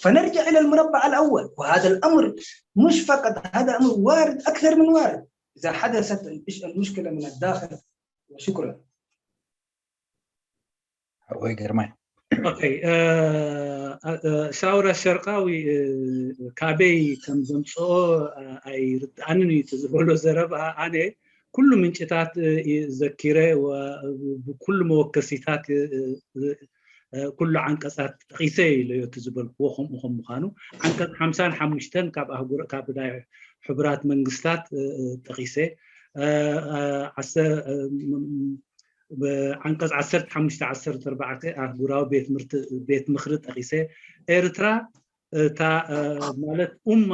فنرجع إلى المربع الأول، وهذا الأمر مش فقط، هذا أمر وارد، أكثر من وارد، إذا حدثت المشكلة من الداخل. وشكرا. ወይ ግርማይ ኦኬ፣ ሳውራ ሸርቃዊ ካበይ ከም ዘምፅኦ ኣይርድኣንን እዩ እቲ ዝበሎ ዘረባ። ኣነ ኩሉ ምንጭታት ዘኪረ፣ ብኩሉ መወከሲታት፣ ኩሉ ዓንቀፃት ጠቂሰ ኢለዮ እቲ ዝበልክዎ ከምኡ ከም ምዃኑ። ዓንቀፅ ሓምሳን ሓሙሽተን ካብ ኣህጉር ካብ ናይ ሕቡራት መንግስታት ጠቂሰ። ዓንቀፅ ዓሰርተ ሓሙሽተ ዓሰርተ ኣርባዕተ ኣህጉራዊ ቤት ምኽሪ ጠቂሰ። ኤርትራ እታ ማለት ኡማ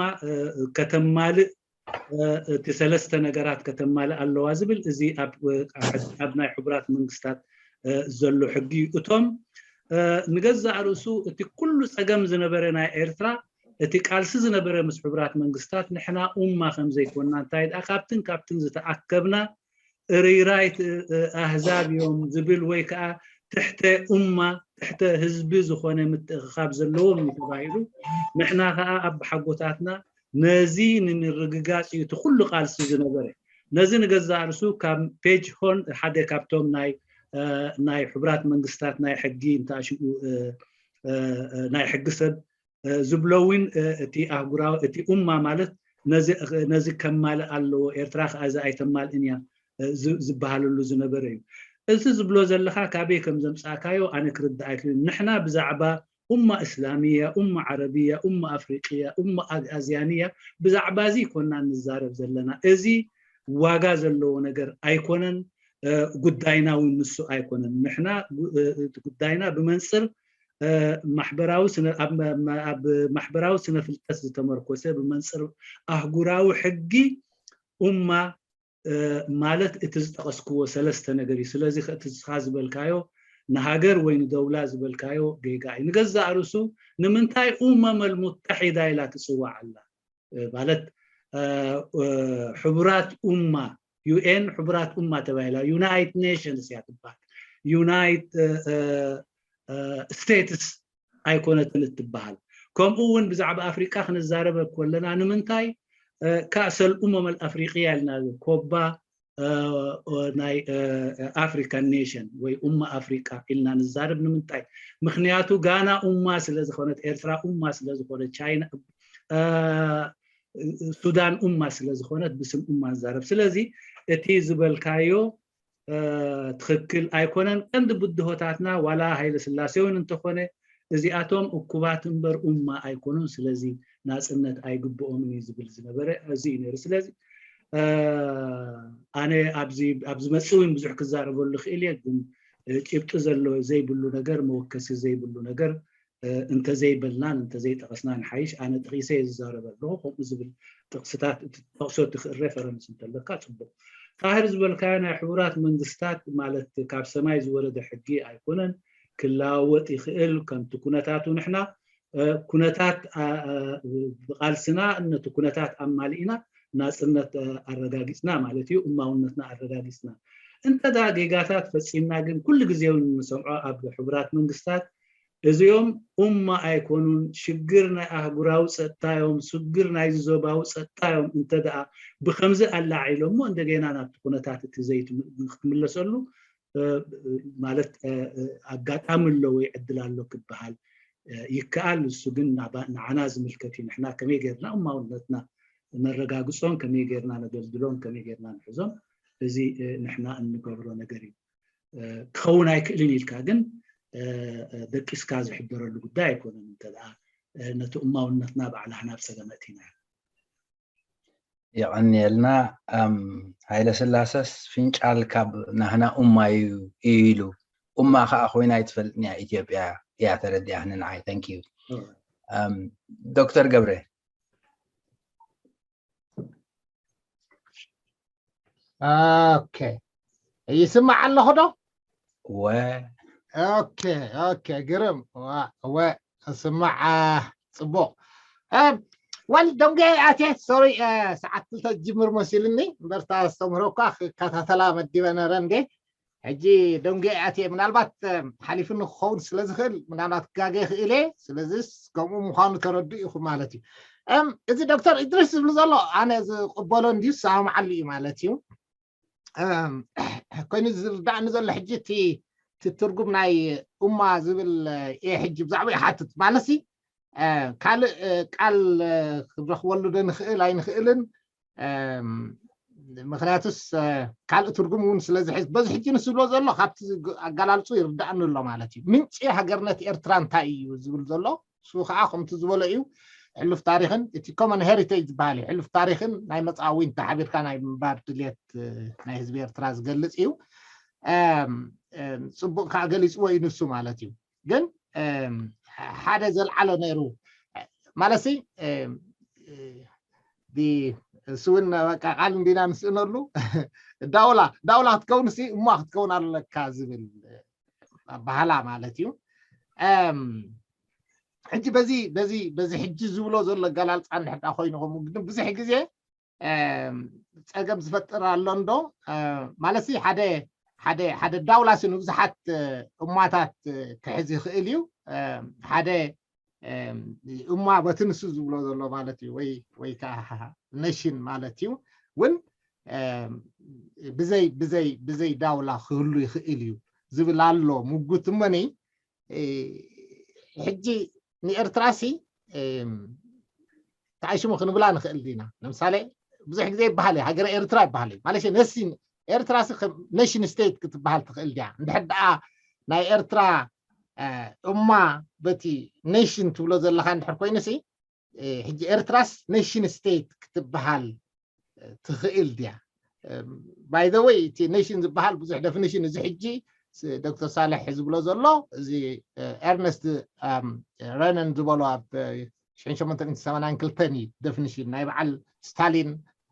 ከተማልእ እቲ ሰለስተ ነገራት ከተማልእ ኣለዋ ዝብል እዚ ኣብ ናይ ሕቡራት መንግስታት ዘሎ ሕጊ እዩ። እቶም ንገዛእ ርእሱ እቲ ኩሉ ፀገም ዝነበረ ናይ ኤርትራ እቲ ቃልሲ ዝነበረ ምስ ሕቡራት መንግስታት ንሕና ኡማ ከም ዘይኮንና እንታይ ደኣ ካብትን ካብትን ዝተኣከብና ርይራይት ኣህዛብ እዮም ዝብል ወይ ከዓ ትሕተ ኡማ ትሕተ ህዝቢ ዝኾነ ምትእኽኻብ ዘለዎም እዩ ተባሂሉ። ንሕና ከዓ ኣባሓጎታትና ነዚ ንምርግጋፅ እዩ እቲ ኩሉ ቃልሲ ዝነበረ። ነዚ ንገዛእ ርእሱ ካብ ፔጅ ሆን ሓደ ካብቶም ናይ ናይ ሕቡራት መንግስታት ናይ ሕጊ እንተኣሽኡ ናይ ሕጊ ሰብ ዝብሎ እውን እቲ ኣህጉራዊ እቲ ኡማ ማለት ነዚ ከማልእ ኣለዎ፣ ኤርትራ ከዓ እዚ ኣይተማልእን እያ ዝበሃለሉ ዝነበረ እዩ። እዚ ዝብሎ ዘለኻ ካበይ ከም ዘምፃእካዮ ኣነ ክርዳእ ኣይክእልን። ንሕና ብዛዕባ ኡማ እስላሚያ፣ ኡማ ዓረብያ፣ ኡማ ኣፍሪቅያ፣ ኡማ ኣዝያንያ ብዛዕባ እዚ ይኮና ንዛረብ ዘለና። እዚ ዋጋ ዘለዎ ነገር ኣይኮነን። ጉዳይና እውን ንሱ ኣይኮነን። ንሕና ጉዳይና ብመንፅር ማሕበራዊ ኣብ ማሕበራዊ ስነ ፍልጠት ዝተመርኮሰ ብመንፅር ኣህጉራዊ ሕጊ ኡማ ማለት እቲ ዝጠቐስክዎ ሰለስተ ነገር እዩ። ስለዚ እቲ ንስኻ ዝበልካዮ ንሃገር ወይ ንደውላ ዝበልካዮ ጌጋ እዩ። ንገዛእ ርእሱ ንምንታይ ኡመመል ሙተሒዳ ኢላ ትፅዋዕ ኣላ? ማለት ሕቡራት ኡማ ዩኤን ሕቡራት ኡማ ተባሂላ ዩናይት ኔሽንስ እያ ትበሃል። ዩናይት ስቴትስ ኣይኮነትን እትበሃል። ከምኡ እውን ብዛዕባ ኣፍሪቃ ክንዛረበ ከለና ንምንታይ ካእሰል ኡመመል ኣፍሪቅያ ኢልና ኮባ ናይ ኣፍሪካን ኔሽን ወይ ኡማ ኣፍሪቃ ኢልና ንዛረብ ንምንታይ? ምክንያቱ ጋና ኡማ ስለዝኮነት፣ ኤርትራ ኡማ ስለዝኮነት፣ ቻይና ሱዳን ኡማ ስለዝኮነት ብስም ኡማ ንዛረብ። ስለዚ እቲ ዝበልካዮ ትክክል ኣይኮነን። ቀንዲ ብድሆታትና ዋላ ሃይለ ስላሴ እውን እንተኮነ እዚኣቶም እኩባት እምበር ኡማ ኣይኮኑን። ስለዚ ናፅነት ኣይግብኦምን እዩ ዝብል ዝነበረ እዚ እዩ ነይሩ። ስለዚ ኣነ ኣብዚ መፅእ እውን ብዙሕ ክዛረበሉ ክእል እየ፣ ግን ጭብጢ ዘሎ ዘይብሉ ነገር መወከሲ ዘይብሉ ነገር እንተዘይበልናን እንተዘይጠቐስናን ሓይሽ። ኣነ ጥቂሰ እየ ዝዛረብ ኣለኹ። ከምኡ ዝብል ጥቕስታት እቲ ተጠቕሶ እቲ ክእል ሬፈረንስ እንተለካ ፅቡቕ። ጣህር ዝበልካዮ ናይ ሕቡራት መንግስታት ማለት ካብ ሰማይ ዝወረደ ሕጊ ኣይኮነን፣ ክለዋወጥ ይኽእል። ከምቲ ኩነታቱ ንሕና ኩነታት ብቃልስና ነቲ ኩነታት ኣማሊእና ናፅነት ኣረጋጊፅና ማለት እዩ፣ እማውነትና ኣረጋጊፅና። እንተ ጌጋታት ፈፂምና ግን ኩሉ ግዜ እውን ንሰምዖ ኣብ ሕቡራት መንግስታት እዚኦም ኡማ ኣይኮኑን፣ ሽግር ናይ ኣህጉራዊ ፀጥታ እዮም፣ ሽግር ናይዚ ዞባዊ ፀጥታ እዮም። እንተ ደኣ ብከምዚ ኣላዒሎሞ እንደገና ናብቲ ኩነታት እቲ ዘይክትምለሰሉ ማለት ኣጋጣሚ ኣሎ ወይ ዕድል ኣሎ ክበሃል ይከኣል። እሱ ግን ንዓና ዝምልከት እዩ። ንሕና ከመይ ጌርና እማውነትና ነረጋግፆን ከመይ ጌርና ነደልድሎን ከመይ ጌርና ንሕዞን እዚ ንሕና እንገብሮ ነገር እዩ። ክኸውን ኣይክእልን ኢልካ ግን ደቂስካ ዝሕደረሉ ጉዳይ ኣይኮነን። እንተ ነቲ እማውነትና ባዕላ ናብ ፀገም ኣእቲና የቐንየልና። ሃይለ ስላሰስ ፍንጫል ካብ ናህና ኡማ እዩ ኢሉ። ኡማ ከዓ ኮይና ኣይትፈልጥን እያ፣ ኢትዮጵያ እያ ተረዲኣኒ ንዓይ። Thank you። ዶክተር ገብረ ኦኬ፣ ይስማዕ ኣለኹ ዶ? ወ ኦኬ ኦኬ፣ ግርም ወ ስማዕ፣ ፅቡቕ። ወል ደንጌ ኣቴ ሶሪ፣ ሰዓት ክልተ ጅምር መሲልኒ እምበርታ ኣስተምህሮ እኳ ክከታተላ መዲበ ነረ እንዴ። ሕጂ ደንጉየ ኣትየ፣ ምናልባት ሓሊፉኒ ክኸውን ስለ ዝኽእል ምናልባት ክጋገ ይኽእል እየ። ስለዚስ ከምኡ ምዃኑ ተረድኡ ኢኹም ማለት እዩ። እም፣ እዚ ዶክተር ኢድሪስ ዝብሉ ዘሎ ኣነ ዝቕበሎ እንድዩ ዝሰማምዓሉ እዩ ማለት እዩ። እም፣ ኮይኑ ዝርዳእኒ ዘሎ ሕጂ እቲ እቲ ትርጉም ናይ ኡማ ዝብል እየ ሕጂ ብዛዕባ ይሓትት ማለት ሲ ካልእ ቃል ክንረኽበሉ ዶ ንኽእል ኣይንኽእልን? ምክንያቱስ ካልእ ትርጉም እውን ስለዝሕዝ በዚ ሕጂ ንስብሎ ዘሎ ካብቲ ኣጋላልፁ ይርዳእኒ ኣሎ ማለት እዩ። ምንጪ ሃገርነት ኤርትራ እንታይ እዩ ዝብል ዘሎ እሱ ከዓ ከምቲ ዝበሎ እዩ። ሕሉፍ ታሪክን እቲ ኮመን ሄሪቴጅ ዝበሃል እዩ። ሕሉፍ ታሪክን ናይ መፃዊን ተሓቢርካ ናይ ምንባር ድልየት ናይ ህዝቢ ኤርትራ ዝገልፅ እዩ። ፅቡቅ ከዓ ገሊፅዎ እዩ ንሱ ማለት እዩ። ግን ሓደ ዘልዓሎ ነይሩ ማለት ሲ እሱ እውን በቃ ቃል እንዲና ንስእነሉ ዳውላ ዳውላ ክትከውን ሲ እማ ክትከውን ኣለካ ዝብል ኣባህላ ማለት እዩ። ሕጂ በዚ በዚ በዚ ሕጂ ዝብሎ ዘሎ ኣገላልፃ እንድሕር ኮይኑ ከምኡ ግን ብዙሕ ግዜ ፀገም ዝፈጥር ኣሎ እንዶ ማለት ሓደ ሓደ ሓደ ዳውላ ሲ ንብዙሓት እማታት ክሕዝ ይኽእል እዩ። ሓደ እማ በቲ ንሱ ዝብሎ ዘሎ ማለት እዩ ወይ ወይ ከዓ ነሽን ማለት እዩ እውን ብዘይ ብዘይ ብዘይ ዳውላ ክህሉ ይኽእል እዩ ዝብል ኣሎ ምጉት እመኒ። ሕጂ ንኤርትራ ሲ ተኣሽሙ ክንብላ ንኽእል ዲና? ለምሳሌ ብዙሕ ግዜ ይበሃል እዩ ሃገረ ኤርትራ ይበሃል እዩ ማለት ነሽን ኤርትራ ሲ ነሽን ስቴት ክትበሃል ትኽእል ድያ? እንድሕር ደኣ ናይ ኤርትራ እማ በቲ ነሽን ትብሎ ዘለካ እንድሕር ኮይኑ ሲ ሕጂ ኤርትራስ ነሽን ስቴት ክትበሃል ትኽእል ድያ? ባይ ዘ ወይ እቲ ነሽን ዝበሃል ብዙሕ ደፊኒሽን እዚ ሕጂ ዶክተር ሳልሕ ዝብሎ ዘሎ እዚ ኤርነስት ረነን ዝበሎ ኣብ ሽሕን ሸሞንተ ሚእትን ሰማንያን ክልተን እዩ ደፊኒሽን ናይ በዓል ስታሊን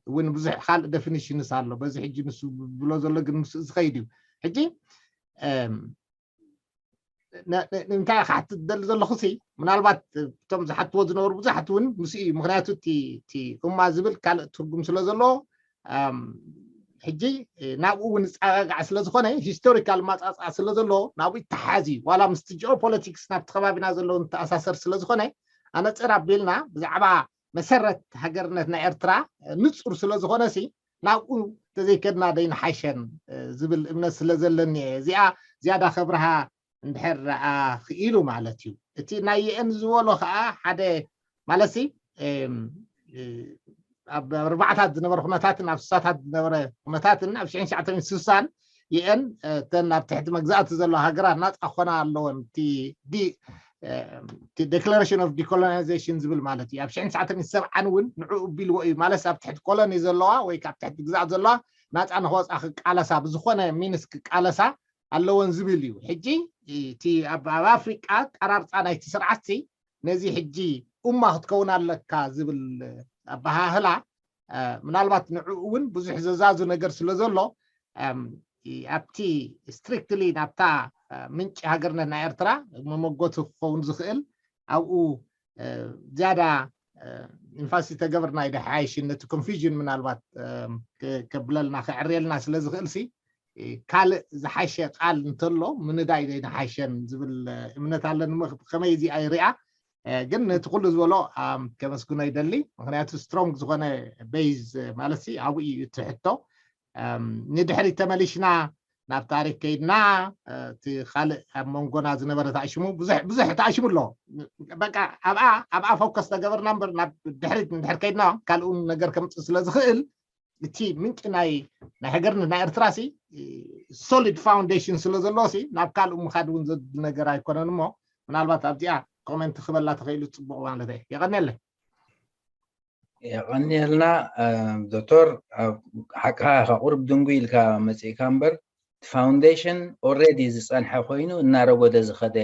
እውን ብዙሕ ካልእ ደፊኒሽንስ ኣሎ። በዚ ሕጂ ንሱ ብሎ ዘሎ ግን ምስ ዝኸይድ እዩ። ሕጂ እንታይ ክሓትት ደሊ ዘለኹ ሲ ምናልባት እቶም ዝሓትዎ ዝነበሩ ብዙሓት እውን ምስ እዩ ምክንያቱ እቲ እማ ዝብል ካልእ ትርጉም ስለ ዘለዎ ሕጂ ናብኡ እውን ዝፀጋጋዕ ስለ ዝኾነ ሂስቶሪካል ማፃፃ ስለ ዘለዎ ናብኡ ይተሓዝ እዩ ዋላ ምስቲ ጂኦፖለቲክስ ናብቲ ከባቢና ዘለውን ተኣሳሰር ስለ ዝኾነ ኣነፅር ኣቢልና ብዛዕባ መሰረት ሃገርነት ናይ ኤርትራ ንፁር ስለ ዝኾነ ሲ ናብኡ ተዘይከድና ደይንሓሸን ዝብል እምነት ስለ ዘለኒ እየ እዚኣ ዝያዳ ከብርሃ እንድሕር ረኣ ክኢሉ ማለት እዩ። እቲ ናይ የኤን ዝበሎ ከዓ ሓደ ማለት ሲ ኣብ ኣርባዕታት ዝነበረ ኩነታትን ኣብ ስሳታት ዝነበረ ኩነታትን ኣብ ሽሕን ትሽዓተ ሚእትን ስሳን የኤን እተን ኣብ ትሕቲ መግዛእቲ ዘለዋ ሃገራት ናፃ ክኾና ኣለወን እቲ ዲ እቲ ዴክላሬሽን ኦፍ ዲኮሎናይዜሽን ዝብል ማለት እዩ ኣብ ሽሕን ትሽዓተ ሚእትን ሰብዓን እውን ንዕኡ ቢልዎ እዩ ማለት ኣብ ትሕቲ ኮሎኒ ዘለዋ ወይ ካብ ትሕቲ ግዛእ ዘለዋ ናፃ ንክወፃ ክቃለሳ ብዝኾነ ሚንስ ክቃለሳ ኣለወን ዝብል እዩ። ሕጂ እቲ ኣብ ኣፍሪቃ ኣቀራርፃ ናይቲ ስርዓት ነዚ ሕጂ ኡማ ክትከውን ኣለካ ዝብል ኣበሃህላ ምናልባት ንዕኡ እውን ብዙሕ ዘዛዙ ነገር ስለ ዘሎ ኣብቲ ስትሪክትሊ ናብታ ምንጪ ሃገርነት ናይ ኤርትራ መመጎቲ ክኸውን ዝኽእል ኣብኡ ዝያዳ ኢንፋሲስ ተገብርና ይደሓይሽን ነቲ ኮንፊዥን ምናልባት ከብለልና ክዕርየልና ስለ ዝኽእል ሲ ካልእ ዝሓሸ ቃል እንተሎ ምንዳይ ዘይንሓሸን ዝብል እምነት ኣለኒ። ከመይ እዚኣ ይሪኣ ግን ነቲ ኩሉ ዝበሎ ከመስግኖ ይደሊ። ምክንያቱ ስትሮንግ ዝኾነ ቤዝ ማለት ሲ ኣብኡ እዩ እቲ ሕቶ። ንድሕሪት ተመሊሽና ናብ ታሪክ ከይድና እቲ ካልእ ኣብ መንጎና ዝነበረ ተኣሽሙ ብዙሕ ብዙሕ ተኣሽሙ ኣሎ። በቃ ኣብኣ ኣብኣ ፎከስ ተገበርና እምበር ናብ ድሕሪት እንድሕር ከይድና ካልኡ ነገር ከምፅእ ስለ ዝኽእል እቲ ምንጪ ናይ ናይ ሃገርነት ናይ ኤርትራ ሲ ሶሊድ ፋውንዴሽን ስለ ዘለዎ ሲ ናብ ካልኡ ምኻድ እውን ዘድሊ ነገር ኣይኮነን እሞ ምናልባት ኣብዚኣ ኮሜንት ክበላ ተኽኢሉ ፅቡቕ ማለት እየ። የቐንየለይ። የቐንየልና ዶክተር። ሓቅኻ ኢኻ ቁርብ ድንጉ ኢልካ መፂእካ እምበር ፋውንዴሽን ኦልሬዲ ዝፀንሐ ኮይኑ እናረጎደ ዝኸደ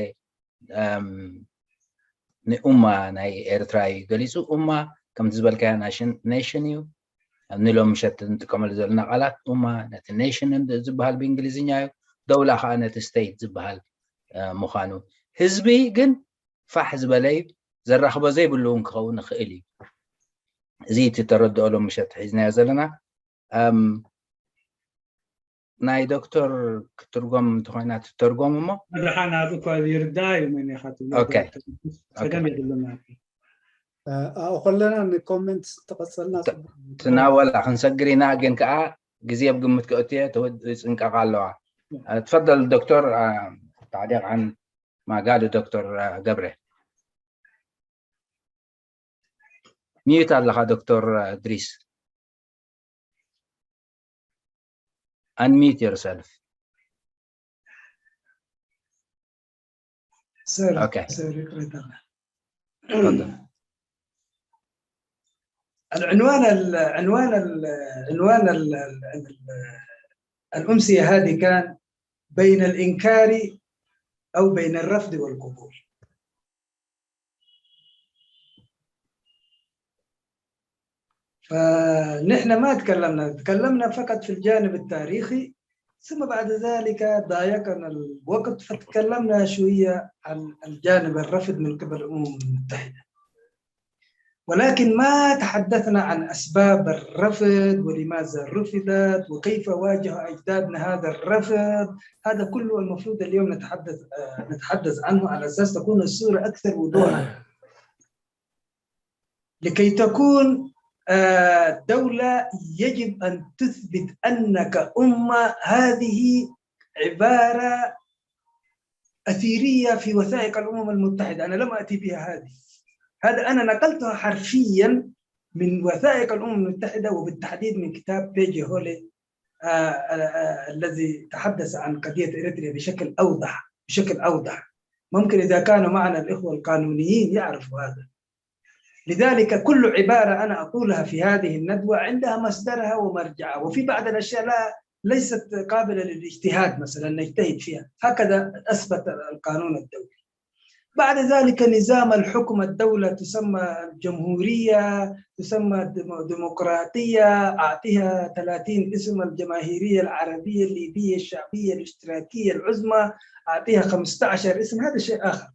ንኡማ ናይ ኤርትራ እዩ ገሊፁ። ኡማ ከምቲ ዝበልካዮ ኔሽን እዩ ንሎም ምሸት ንጥቀመሉ ዘለና ቃላት ኡማ ነቲ ኔሽን ዝበሃል ብእንግሊዝኛ እዩ። ደውላ ከዓ ነቲ ስቴት ዝበሃል ምዃኑ ህዝቢ ግን ፋሕ ዝበለ እዩ። ዘራኽቦ ዘይብሉ እውን ክኸውን ይኽእል እዩ። እዚ እቲ ተረድኦ ሎም ምሸት ሒዝናዮ ዘለና ናይ ዶክተር ክትርጎም እንተኾይና ትተርጎም እሞ። መድሓን ኣብ እኳ ይርዳእ እዩ መን ኢኻ ትብሎ ኦኬ። ጸገም የብሉን ማለት እዩ። ኣብኡ ከለና ንኮሜንት ተቐጸልና ጽቡቅ እዩ። ትናወላ ክንሰግር ኢና፣ ግን ከኣ ግዜ ኣብ ግምት ከእትየ ተወድ-፣ ይጽንቀቓ ኣለዋ። ትፈደል ዶክተር፣ አ፣ تعليق عن ما قاله دكتور ገብረ። ሚዩት ኣለኻ ዶክተር እድሪስ። Unmute yourself. سوري أوكي. سوري قريتها. تفضل. العنوان ال- عنوان ال- عنوان ال- ال- ال- الأمسية هذه كان بين الإنكار أو بين الرفض والقبول. فنحن ما تكلمنا، تكلمنا فقط في الجانب التاريخي، ثم بعد ذلك ضايقنا الوقت فتكلمنا شوية عن الجانب الرفض من قبل الأمم المتحدة، ولكن ما تحدثنا عن أسباب الرفض ولماذا رفضت وكيف واجه أجدادنا هذا الرفض. هذا كله المفروض اليوم نتحدث، آه، نتحدث عنه على أساس تكون الصورة أكثر وضوحا. لكي تكون، آه، دولة يجب أن تثبت أنك أمة. هذه عبارة أثيرية في وثائق الأمم المتحدة، أنا لم أتي بها هذه، هذا أنا نقلتها حرفيا من وثائق الأمم المتحدة، وبالتحديد من كتاب بيجي هولي، آه، آه، آه، الذي تحدث عن قضية إريتريا بشكل أوضح، بشكل أوضح. ممكن إذا كانوا معنا الإخوة القانونيين يعرفوا هذا. لذلك كل عبارة أنا أقولها في هذه الندوة عندها مصدرها ومرجعها، وفي بعض الأشياء لا، ليست قابلة للاجتهاد، مثلًا نجتهد فيها، هكذا أثبت القانون الدولي. بعد ذلك نظام الحكم، الدولة تسمى الجمهورية، تسمى ديمو-، ديمقراطية، أعطيها ثلاثين اسم، الجماهيرية، العربية، الليبية، الشعبية، الاشتراكية، العظمى، أعطيها خمستعش اسم، هذا شيء آخر.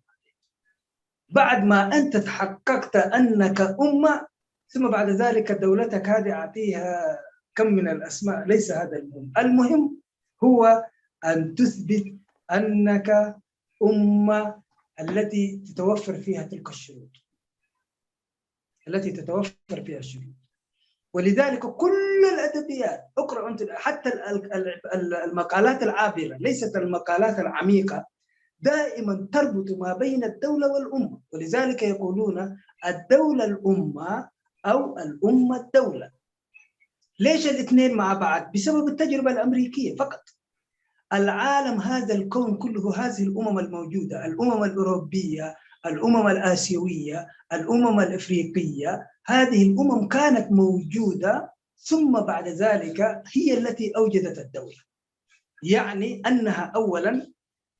بعد ما أنت تحققت أنك أمة، ثم بعد ذلك دولتك هذه أعطيها كم من الأسماء، ليس هذا المهم. المهم هو أن تثبت أنك أمة التي تتوفر فيها تلك الشروط، التي تتوفر فيها الشروط. ولذلك كل الأدبيات، اقرأ أنت حتى ال-، ال-، ال-، المقالات العابرة، ليست المقالات العميقة، دائمًا تربط ما بين الدولة والأمة، ولذلك يقولون الدولة الأمة أو الأمة الدولة. ليش الاثنين مع بعض؟ بسبب التجربة الأمريكية فقط. العالم هذا، الكون كله، هذه الأمم الموجودة، الأمم الأوروبية، الأمم الآسيوية، الأمم الإفريقية، هذه الأمم كانت موجودة، ثم بعد ذلك هي التي أوجدت الدولة. يعني أنها أولًا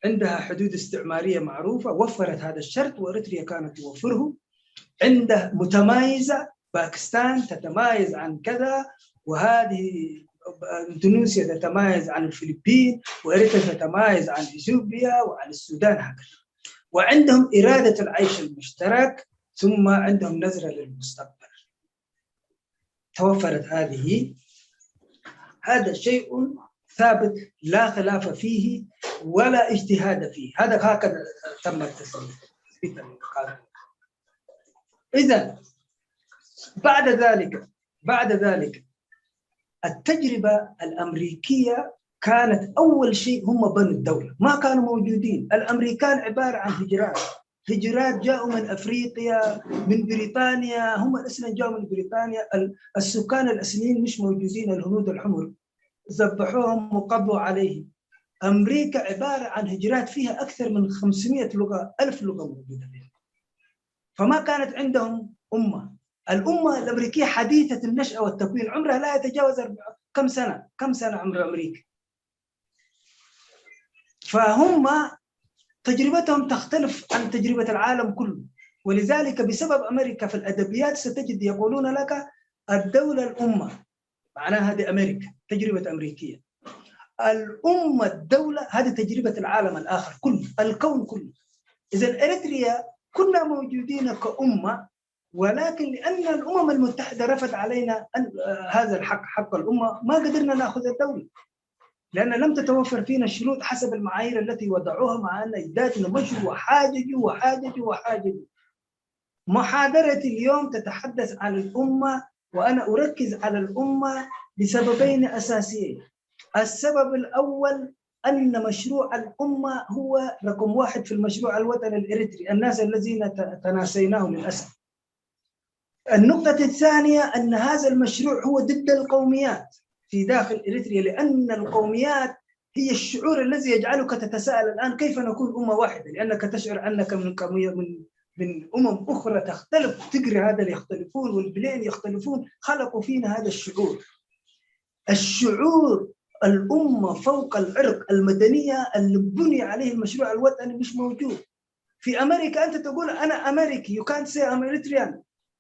عندها حدود استعمارية معروفة، وفرت هذا الشرط، وإريتريا كانت توفره. عندها متميزة، باكستان تتميز عن كذا، وهذه إندونيسيا تتميز عن الفلبين، وإريتريا تتميز عن إثيوبيا وعن السودان هكذا. وعندهم إرادة العيش المشترك، ثم عندهم نظرة للمستقبل. توفرت هذه، هذا شيء ثابت لا خلاف فيه ولا اجتهاد فيه، هذا هكذا تم التثبيت. إذا بعد ذلك، بعد ذلك التجربة الأمريكية كانت أول شيء هم بنوا الدولة، ما كانوا موجودين. الأمريكان عبارة عن هجرات، هجرات جاءوا من أفريقيا، من بريطانيا، هم أصلًا جاءوا من بريطانيا. ال-، السكان الأصليين مش موجودين، الهنود الحمر ذبحوهم وقضوا عليهم. أمريكا عبارة عن هجرات، فيها أكثر من خمسمية لغة، ألف لغة موجودة فيها. فما كانت عندهم أمة. الأمة الأمريكية حديثة النشأة والتكوين، عمرها لا يتجاوز أربع-، كم سنة؟ كم سنة عمر أمريكا؟ فهم تجربتهم تختلف عن تجربة العالم كله، ولذلك بسبب أمريكا في الأدبيات ستجد يقولون لك: "الدولة الأمة"، معناها هذه أمريكا، تجربة أمريكية. "الأمة الدولة"، هذه تجربة العالم الآخر كله، الكون كله. إذا إريتريا كنا موجودين كأمة، ولكن لأن الأمم المتحدة رفض علينا أن، آه، هذا الحق، حق الأمة، ما قدرنا نأخذ الدولة. لأن لم تتوفر فينا الشروط حسب المعايير التي وضعوها، مع أن أجدادنا مشوا وحاججوا وحاججوا وحاججوا. محاضرتي اليوم تتحدث عن الأمة، وأنا أركز على الأمة لسببين أساسيين. السبب الأول أن مشروع الأمة هو رقم واحد في المشروع الوطني الإريتري، الناس الذين ت- تناسيناه للأسف. النقطة الثانية أن هذا المشروع هو ضد القوميات في داخل إريتريا، لأن القوميات هي الشعور الذي يجعلك تتساءل الآن: كيف نكون أمة واحدة؟ لأنك تشعر أنك من قومية، من من أمم أخرى تختلف، تجري هذا يختلفون والبلين يختلفون، خلقوا فينا هذا الشعور. الشعور الأمة فوق العرق، المدنية اللي بني عليه المشروع الوطني مش موجود. في أمريكا أنت تقول: "أنا أمريكي"، you can't say: "I'm Eritrean"،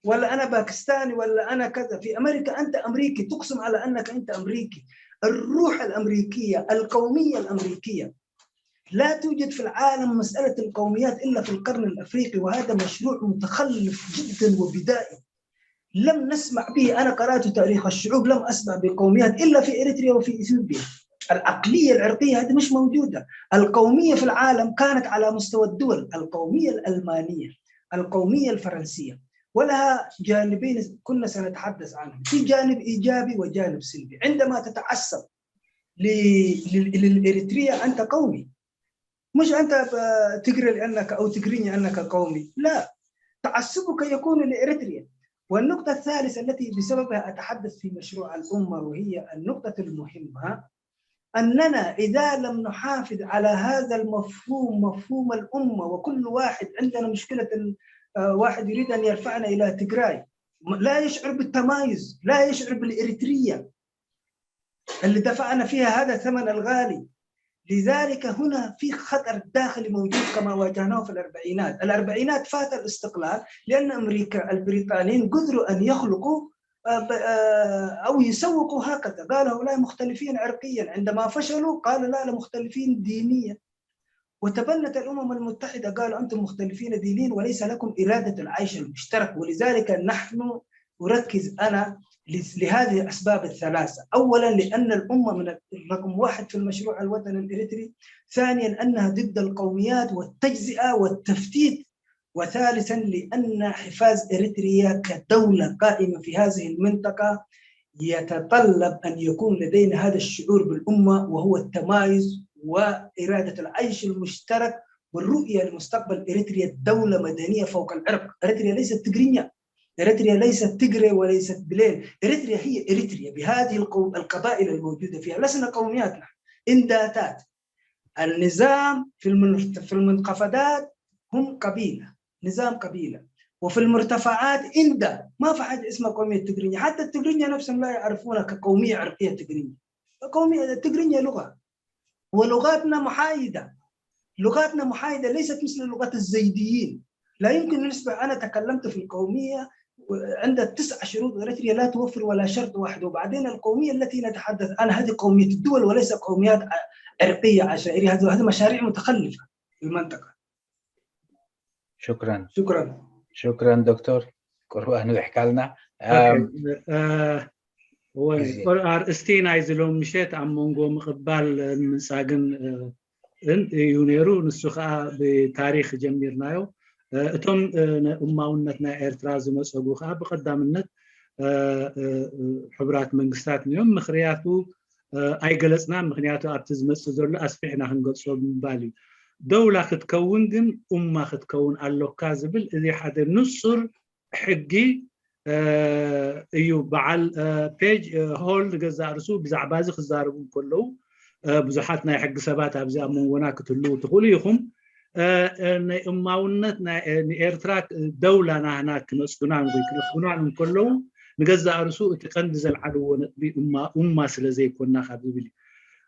ولا "أنا باكستاني"، ولا "أنا كذا". في أمريكا أنت أمريكي، تقسم على أنك أنت أمريكي. الروح الأمريكية، القومية الأمريكية، لا توجد في العالم مسألة القوميات إلا في القرن الأفريقي، وهذا مشروع متخلف جدا وبدائي. لم نسمع به. أنا قرأت تاريخ الشعوب، لم أسمع بقوميات إلا في إريتريا وفي إثيوبيا. العقلية العرقية هذه مش موجودة. القومية في العالم كانت على مستوى الدول: القومية الألمانية، القومية الفرنسية، ولها جانبين كنا سنتحدث عنهم، في جانب إيجابي وجانب سلبي. عندما تتعصب ل- لل- للإريتريا، أنت قومي، مش أنت ب- تجري لأنك أو تجريني أنك قومي، لا، تعصبك يكون لإريتريا. والنقطة الثالثة التي بسببها أتحدث في مشروع الأمة، وهي النقطة المهمة، أننا إذا لم نحافظ على هذا المفهوم، مفهوم الأمة، وكل واحد عندنا مشكلة، آه، واحد يريد أن يرفعنا إلى تجراي، م- لا يشعر بالتمايز، لا يشعر بالإريترية اللي دفعنا فيها هذا الثمن الغالي. لذلك هنا في خطر داخلي موجود كما واجهناه في الأربعينات. الأربعينات فات الاستقلال لأن أمريكا، البريطانيين قدروا أن يخلقوا، آه، ب- آه، أو يسوقوا هكذا. قالوا: "هؤلاء مختلفين عرقيا"، عندما فشلوا قالوا: "لا، لا، مختلفين دينيا". وتبنت الأمم المتحدة، قالوا: "أنتم مختلفين دينيا وليس لكم إرادة العيش المشترك". ولذلك نحن أركز أنا ل- لهذه الأسباب الثلاثة. أولا، لأن الأمة من رقم واحد في المشروع الوطني الإريتري. ثانيا، أنها ضد القوميات والتجزئة والتفتيت. وثالثا، لأن حفاظ إريتريا كدولة قائمة في هذه المنطقة يتطلب أن يكون لدينا هذا الشعور بالأمة، وهو التمايز وإرادة العيش المشترك والرؤية لمستقبل إريتريا، دولة مدنية فوق العرق. إريتريا ليست تجرينيا، إريتريا ليست تجري وليست بلين. إريتريا هي إريتريا بهذه القو- القبائل الموجودة فيها. لسنا قوميات نحن، إنداتات. النظام في المن- في المنخفضات هم قبيلة، نظام قبيلة. وفي المرتفعات إندا، ما في حاجة اسمها قومية تجرينيا. حتى التجرينيا نفسهم لا يعرفونها كقومية عرقية تجرينيا. القومية التجرينيا لغة، ولغاتنا محايدة. لغاتنا محايدة، ليست مثل لغة الزيديين. لا يمكن نسبة، أنا تكلمت في القومية عند تسع شروط إريتريا لا توفر ولا شرط واحد. وبعدين القومية التي نتحدث عنها هذه قومية الدول وليس قوميات ع- عرقية عشائرية. هذه هذه مشاريع متخلفة في المنطقة. شكرا شكرا. شكرا دكتور. قربان ويحكالنا ኦኬ፣ እ፣ ወይ፣ ኣርእስቲ ናይዚ ሎም ምሸት ኣብ መንጎ ምቕባል ምንጻግን፣ እ፣ ን-፣ እዩ ነይሩ። ንሱ ከዓ ብታሪኽ ጀሚርናዮ። እ፣ እቶም፣ እ፣ ን-፣ እማውነት ናይ ኤርትራ ዝነጸጉ ከዓ ብቐዳምነት፣ እ፣ እ፣ እ፣ ሕቡራት መንግስታት እዮም። ምኽንያቱ፣ እ፣ ኣይገለጽናን፣ ምኽንያቱ ኣብቲ ዝመጽእ ዘሎ ኣስፊሕና ክንገልጾ ብምባል እዩ። ደውላ ክትከውን ግን ኡማ ክትከውን ኣሎካ ዝብል እዚ ሓደ ንጹር ሕጊ፣ እ፣ እዩ። በዓል፣ እ፣ ፔጅ፣ እ፣ ሆል ንገዛእ ርእሱ ብዛዕባ እዚ ክዛረቡ እንከለዉ፣ እ፣ ብዙሓት ናይ ሕጊ ሰባት ኣብዚ ኣብ መንጎና ክትህልዉ ትኽእሉ ኢኹም። እ፣ እ፣ ናይ እማውነት ናይ፣ እ፣ ንኤርትራ፣ እ፣ ደውላ ናህና ክነጽጉናን ወይ ክነፍጉናን እንከለዉ፣ ንገዛእ ርእሱ እቲ ቀንዲ ዘልዓልዎ ነጥቢ እማ፣ ኡማ ስለ ዘይኮና ካብ ዝብል እዩ።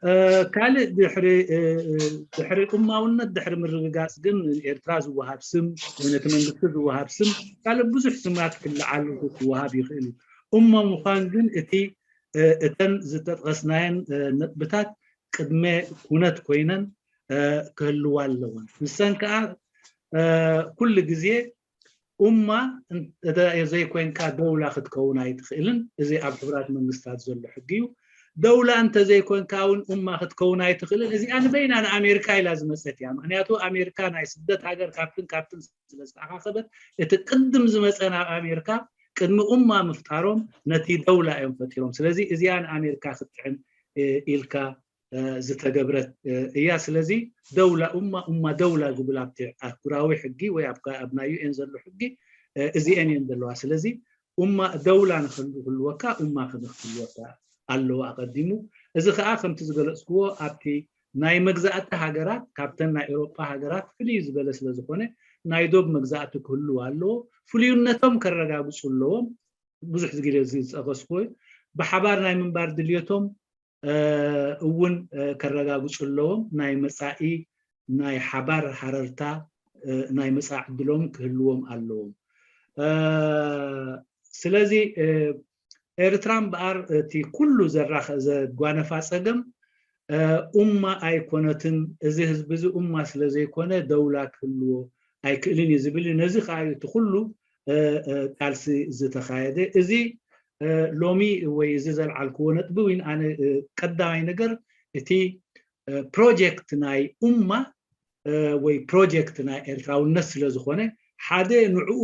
እ፣ ካልእ ድሕሪ፣ እ፣ እ፣ ድሕሪ እማውነት ድሕሪ ምርግጋጽ ግን ንኤርትራ ዝወሃብ ስም ወይ ነቲ መንግስቲ ዝወሃብ ስም ካልእ ብዙሕ ስማት ክለዓል ክወሃብ ይኽእል እዩ። እሞ ምዃን ግን እቲ፣ እ፣ እተን ዝተጠቐስናየን፣ እ፣ ነጥብታት ቅድመ ኩነት ኮይነን፣ እ፣ ክህልዋ ኣለወን። ንሰን ከኣ፣ እ፣ ኩሉ ግዜ ኡማ እን-፣ እተ-፣ ዘይኮይንካ ደውላ ክትከውን ኣይትኽእልን። እዚ ኣብ ሕቡራት መንግስታት ዘሎ ሕጊ እዩ። ደውላ እንተዘይኮንካ እውን እማ ክትከውን ኣይትኽእልን። እዚኣ ንበይና ንኣሜሪካ ኢላ ዝመፀት እያ። ምክንያቱ ኣሜሪካ ናይ ስደት ሃገር ካብትን ካብትን ስለ ዝተኣኻኸበት እቲ ቅድም ዝመፀ ናብ ኣሜሪካ ቅድሚ እማ ምፍጣሮም ነቲ ደውላ እዮም ፈጢሮም። ስለዚ እዚኣ ንኣሜሪካ ክትጥዕም ኢልካ ዝተገብረት እያ። ስለዚ ደውላ እማ እማ ደውላ ዝብል ኣብቲ ኣህጉራዊ ሕጊ ወይ ኣብ ናይ ዩኤን ዘሎ ሕጊ እዚኤን እየን ዘለዋ። ስለዚ እማ ደውላ ንክህልወካ እማ ክህልወካ ኣለዎ ኣቐዲሙ። እዚ ከዓ ከምቲ ዝገለፅክዎ ኣብቲ ናይ መግዛእቲ ሃገራት ካብተን ናይ ኤውሮጳ ሃገራት ፍልይ ዝበለ ስለ ዝኾነ ናይ ዶብ መግዛእቲ ክህልው ኣለዎ። ፍልዩነቶም ከረጋግፁ ኣለዎም። ብዙሕ ግዜ ዝፀቐስኩ ብሓባር ናይ ምንባር ድልየቶም እውን ከረጋግፁ ኣለዎም። ናይ መፃኢ ናይ ሓባር ሃረርታ ናይ ምፃእ ዕድሎም ክህልዎም ኣለዎም። ስለዚ ኤርትራ እምበኣር እቲ ኩሉ ዘራኸ ዘጓነፋ ፀገም ኡማ ኣይኮነትን። እዚ ህዝቢ እዚ ኡማ ስለ ዘይኮነ ደውላ ክህልዎ ኣይክእልን እዩ ዝብል እዩ። ነዚ ከዓ እዩ እቲ ኩሉ ቃልሲ ዝተኻየደ። እዚ ሎሚ ወይ እዚ ዘልዓልክዎ ነጥቢ እውን ኣነ ቀዳማይ ነገር እቲ ፕሮጀክት ናይ ኡማ ወይ ፕሮጀክት ናይ ኤርትራውነት ስለ ዝኾነ ሓደ ንዕኡ